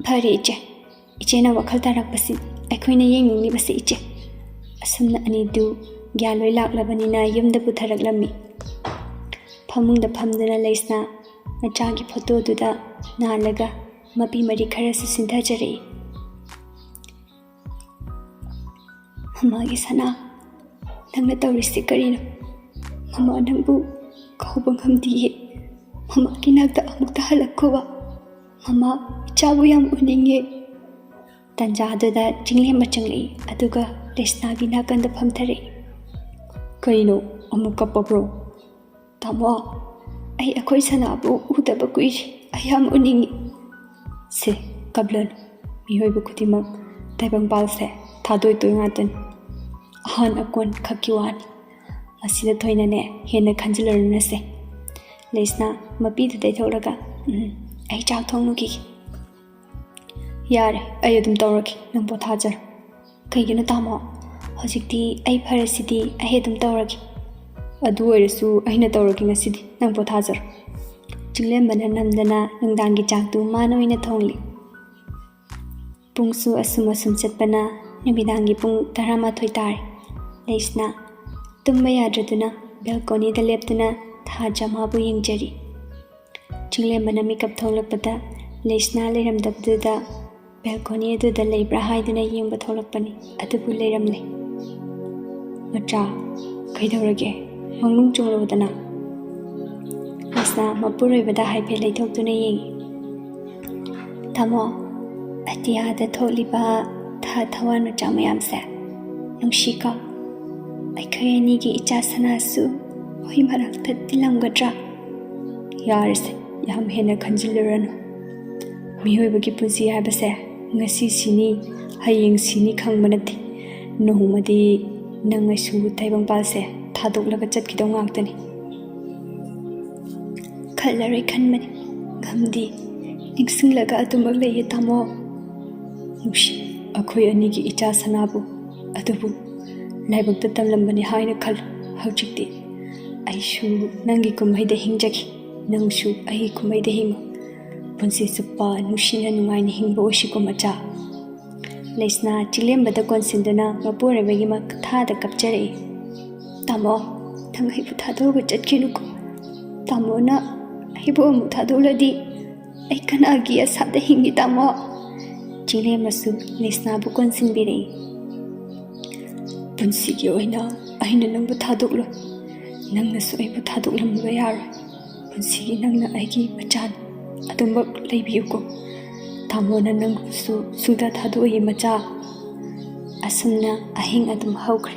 "ꯐꯔꯦ ꯏꯆꯦ, ꯏꯆꯦꯅ ꯋꯥꯈꯜ ꯇꯥꯔꯛꯄꯁꯤ ꯑꯩꯈꯣꯏꯅ ꯌꯦꯡꯅꯤꯡꯂꯤꯕꯁꯤ ꯏꯆꯦ꯫" ꯑꯁꯨꯝꯅ ꯑꯅꯤꯗꯨ ꯒ꯭ꯌꯥꯟ ꯂꯣꯏ ꯂꯥꯛꯂꯕꯅꯤꯅ ꯌꯨꯝꯗ ꯄꯨꯊꯔꯛꯂꯝꯃꯤ꯫ ꯐꯃꯨꯡꯗ ꯐꯝꯗꯨꯅ ꯂꯩꯁꯅꯥ ꯃꯆꯥꯒꯤ ꯐꯣꯇꯣꯗꯨꯗ ꯅꯥꯜꯂꯒ ꯃꯄꯤ ꯃꯔꯤ ꯈꯔꯁꯨ ꯁꯤꯟꯊꯖꯔꯛꯏ꯫ "ꯃꯃꯥꯒꯤ ꯁꯅꯥ, ꯅꯪꯅ ꯇꯧꯔꯤꯁꯤ ꯀꯔꯤꯅꯣ? ꯃꯃꯥ ꯅꯪꯕꯨ ꯀꯧꯕ ꯉꯝꯗꯤꯌꯦ꯫ ꯃꯃꯥꯒꯤ ꯅꯥꯛꯇ ꯑꯃꯨꯛꯇ ꯍꯜꯂꯛꯈꯣꯕ꯫ ꯃꯃꯥ ꯏꯆꯥꯕꯨ ꯌꯥꯝ ꯎꯅꯤꯡꯉꯦ꯫" ꯇꯟꯖꯥꯗꯨꯗ ꯆꯤꯡꯂꯦꯝꯕ ꯆꯪꯂꯛꯏ, ꯑꯗꯨꯒ ꯂꯩꯁꯅꯥꯒꯤ ꯅꯥꯀꯟꯗ ꯐꯝꯊꯔꯛꯏ꯫ "ꯀꯩꯅꯣ, ꯑꯃꯨꯛ ꯀꯞꯄꯕ꯭ꯔꯣ?" "ꯇꯥꯃꯣ, ꯑꯩ ꯑꯩꯈꯣꯏ ꯁꯅꯥꯕꯨ ꯎꯗꯕ ꯀꯨꯏꯔꯦ꯫ ꯑꯩ ꯌꯥꯝ ꯎꯅꯤꯡꯉꯤ꯫" "ꯁꯦ, ꯀꯞꯂꯅꯨ꯫ ꯃꯤꯑꯣꯏꯕ ꯈꯨꯗꯤꯡꯃꯛ ꯇꯥꯏꯕꯪꯄꯥꯜꯁꯦ ꯊꯥꯗꯣꯏ ꯇꯣꯏ ꯉꯥꯛꯇꯅꯤ꯫ ꯑꯍꯥꯟ ꯑꯀꯣꯟ ꯈꯛꯀꯤ ꯋꯥꯅꯤ꯫ ꯃꯁꯤꯗ ꯊꯣꯏꯅꯅꯦ ꯍꯦꯟꯅ ꯈꯟꯖꯤꯜꯂꯔꯨꯅꯁꯦ꯫" ꯂꯩꯁꯅꯥ ꯃꯄꯤꯗꯨ ꯇꯩꯊꯣꯛꯂꯒ, "ꯎꯝ, ꯑꯩ ꯆꯥꯛ ꯊꯣꯡꯂꯨꯈꯤꯒꯦ꯫" "ꯌꯥꯔꯦ, ꯑꯩ ꯑꯗꯨꯝ ꯇꯧꯔꯒꯦ, ꯅꯪ ꯄꯣꯊꯥꯖꯔꯣ꯫" "ꯀꯩꯒꯤꯅꯣ ꯇꯥꯃꯣ? ꯍꯧꯖꯤꯛꯇꯤ ꯑꯩ ꯐꯔꯁꯤꯗꯤ, ꯑꯩ ꯑꯗꯨꯝ ꯇꯧꯔꯒꯦ꯫" "ꯑꯗꯨ ꯑꯣꯏꯔꯁꯨ ꯑꯩꯅ ꯇꯧꯔꯒꯦ ꯉꯁꯤꯗꯤ, ꯅꯪ ꯄꯣꯊꯥꯖꯔꯣ꯫" ꯆꯤꯡꯂꯦꯝꯕꯅ ꯅꯝꯗꯅ ꯅꯨꯡꯗꯥꯡꯒꯤ ꯆꯥꯛꯇꯨ ꯃꯥꯅ ꯑꯣꯏꯅ ꯊꯣꯡꯂꯤ꯫ ꯄꯨꯡꯁꯨ ꯑꯁꯨꯝ ꯑꯁꯨꯝ ꯆꯠꯄꯅ ꯅꯨꯃꯤꯗꯥꯡꯒꯤ ꯄꯨꯡ ꯇꯔꯥꯃꯥꯊꯣꯏ ꯇꯥꯔꯦ꯫ ꯂꯩꯁꯅꯥ ꯇꯨꯝꯕ ꯌꯥꯗ꯭ꯔꯗꯨꯅ ꯕꯦꯜꯀꯣꯅꯤꯗ ꯂꯦꯞꯇꯨꯅ ꯊꯥꯖ ꯃꯥꯕꯨ ꯌꯦꯡꯖꯔꯤ꯫ ꯆꯤꯡꯂꯦꯝꯕꯅ ꯃꯤꯀꯞ ꯊꯣꯛꯂꯛꯄꯗ ꯂꯩꯁꯅꯥ ꯂꯩꯔꯝꯗꯕꯗꯨꯗ ꯕꯦꯜꯀꯣꯅꯤ ꯑꯗꯨꯗ ꯂꯩꯕ꯭ꯔꯥ ꯍꯥꯏꯗꯨꯅ ꯌꯦꯡꯕ ꯊꯣꯛꯂꯛꯄꯅꯤ, ꯑꯗꯨꯕꯨ ꯂꯩꯔꯝꯂꯦ꯫ "ꯃꯆꯥ, ꯀꯩꯗꯧꯔꯒꯦ? ꯃꯪꯅꯨꯡ ꯆꯨꯡꯂꯕꯗꯅ?" ꯂꯩꯁꯅꯥ ꯃꯄꯨꯔꯣꯏꯕꯗ ꯍꯥꯏꯐꯦꯠ ꯂꯩꯊꯣꯛꯇꯨꯅ ꯌꯦꯡꯉꯤ꯫ "ꯇꯥꯃꯣ, ꯑꯇꯤꯌꯥꯗ ꯊꯣꯛꯂꯤꯕ ꯊꯥ ꯊꯋꯥꯟ ꯃꯆꯥ ꯃꯌꯥꯝꯁꯦ ꯅꯨꯡꯁꯤꯀꯣ? ꯑꯩꯈꯣꯏ ꯑꯅꯤꯒꯤ ꯏꯆꯥ ꯁꯅꯥꯁꯨ ꯃꯈꯣꯏ ꯃꯔꯛꯇ ꯇꯤꯜꯂꯝꯒꯗ꯭ꯔꯥ?" "ꯌꯥꯔꯦꯁꯦ, ꯌꯥꯝ ꯍꯦꯟꯅ ꯈꯟꯖꯤꯜꯂꯨꯔꯅꯨ꯫ ꯃꯤꯑꯣꯏꯕꯒꯤ ꯄꯨꯟꯁꯤ ꯍꯥꯏꯕꯁꯦ ꯉꯁꯤ ꯁꯤꯅꯤ, ꯍꯌꯦꯡ ꯁꯤꯅꯤ ꯈꯪꯕ ꯅꯠꯇꯦ꯫ ꯅꯣꯡꯃꯗꯤ ꯅꯪ ꯑꯩꯁꯨ ꯇꯥꯏꯕꯪꯄꯥꯜꯁꯦ ꯊꯥꯗꯣꯛꯂꯒ ꯆꯠꯈꯤꯗꯧ ꯉꯥꯛꯇꯅꯤ꯫" "ꯈꯜꯂꯔꯣꯏ ꯈꯟꯕꯅꯤ, ꯉꯝꯗꯦ꯫ ꯅꯤꯡꯁꯤꯡꯂꯒ ꯑꯗꯨꯃꯛ ꯂꯩꯌꯦ, ꯇꯥꯃꯣ꯫ ꯅꯨꯡꯁꯤ, ꯑꯩꯈꯣꯏ ꯑꯅꯤꯒꯤ ꯏꯆꯥ ꯁꯅꯥꯕꯨ꯫ ꯑꯗꯨꯕꯨ ꯂꯥꯏꯕꯛꯇ ꯇꯝꯂꯝꯕꯅꯤ ꯍꯥꯏꯅ ꯈꯜꯂꯨ꯫ ꯍꯧꯖꯤꯛꯇꯤ ꯑꯩꯁꯨ ꯅꯪꯒꯤ ꯀꯨꯝꯍꯩꯗ ꯍꯤꯡꯖꯒꯦ, ꯅꯪꯁꯨ ꯑꯩꯒꯤ ꯀꯨꯝꯍꯩꯗ ꯍꯤꯡꯉꯨ꯫ ꯄꯨꯟꯁꯤ ꯆꯨꯞꯄ ꯅꯨꯡꯁꯤꯅ ꯅꯨꯡꯉꯥꯏꯅ ꯍꯤꯡꯕ ꯑꯣꯏꯁꯤꯀꯣ, ꯃꯆꯥ꯫" ꯂꯩꯁꯅꯥ ꯆꯤꯡꯂꯦꯝꯕꯗ ꯀꯣꯟꯁꯤꯟꯗꯨꯅ ꯃꯄꯨꯔꯣꯏꯕꯒꯤ ꯃꯈꯥꯗ ꯀꯞꯆꯔꯛꯏ꯫ "ꯇꯥꯃꯣ, ꯅꯪ ꯑꯩꯕꯨ ꯊꯥꯗꯣꯛꯑꯒ ꯆꯠꯈꯤꯅꯨꯀꯣ꯫ ꯇꯥꯃꯣꯅ ꯑꯩꯕꯨ ꯑꯃꯨꯛ ꯊꯥꯗꯣꯛꯂꯗꯤ ꯑꯩ ꯀꯅꯥꯒꯤ ꯑꯁꯥꯗ ꯍꯤꯡꯉꯤ, ꯇꯥꯃꯣ?" ꯆꯤꯡꯂꯦꯝꯕꯁꯨ ꯂꯩꯁꯅꯥꯕꯨ ꯀꯣꯟꯁꯤꯟꯕꯤꯔꯛꯏ꯫ "ꯄꯨꯟꯁꯤꯒꯤ ꯑꯣꯏꯅ ꯑꯩꯅ ꯅꯪꯕꯨ ꯊꯥꯗꯣꯛꯂꯣꯏ꯫ ꯅꯪꯅꯁꯨ ꯑꯩꯕꯨ ꯊꯥꯗꯣꯛꯂꯝꯕ ꯌꯥꯔꯣꯏ꯫ ꯄꯨꯟꯁꯤꯒꯤ ꯅꯪꯅ ꯑꯩꯒꯤ ꯃꯆꯥꯅꯤ꯫ ꯑꯗꯨꯃꯛ ꯂꯩꯕꯤꯌꯨꯀꯣ꯫ ꯇꯥꯃꯣꯅ ꯅꯪꯕꯨꯁꯨ ꯁꯨꯡꯊꯥ ꯊꯥꯗꯣꯛꯑꯣꯏ, ꯃꯆꯥ꯫" ꯑꯁꯨꯝꯅ ꯑꯍꯤꯡ ꯑꯗꯨꯝ ꯍꯧꯈ꯭ꯔꯦ꯫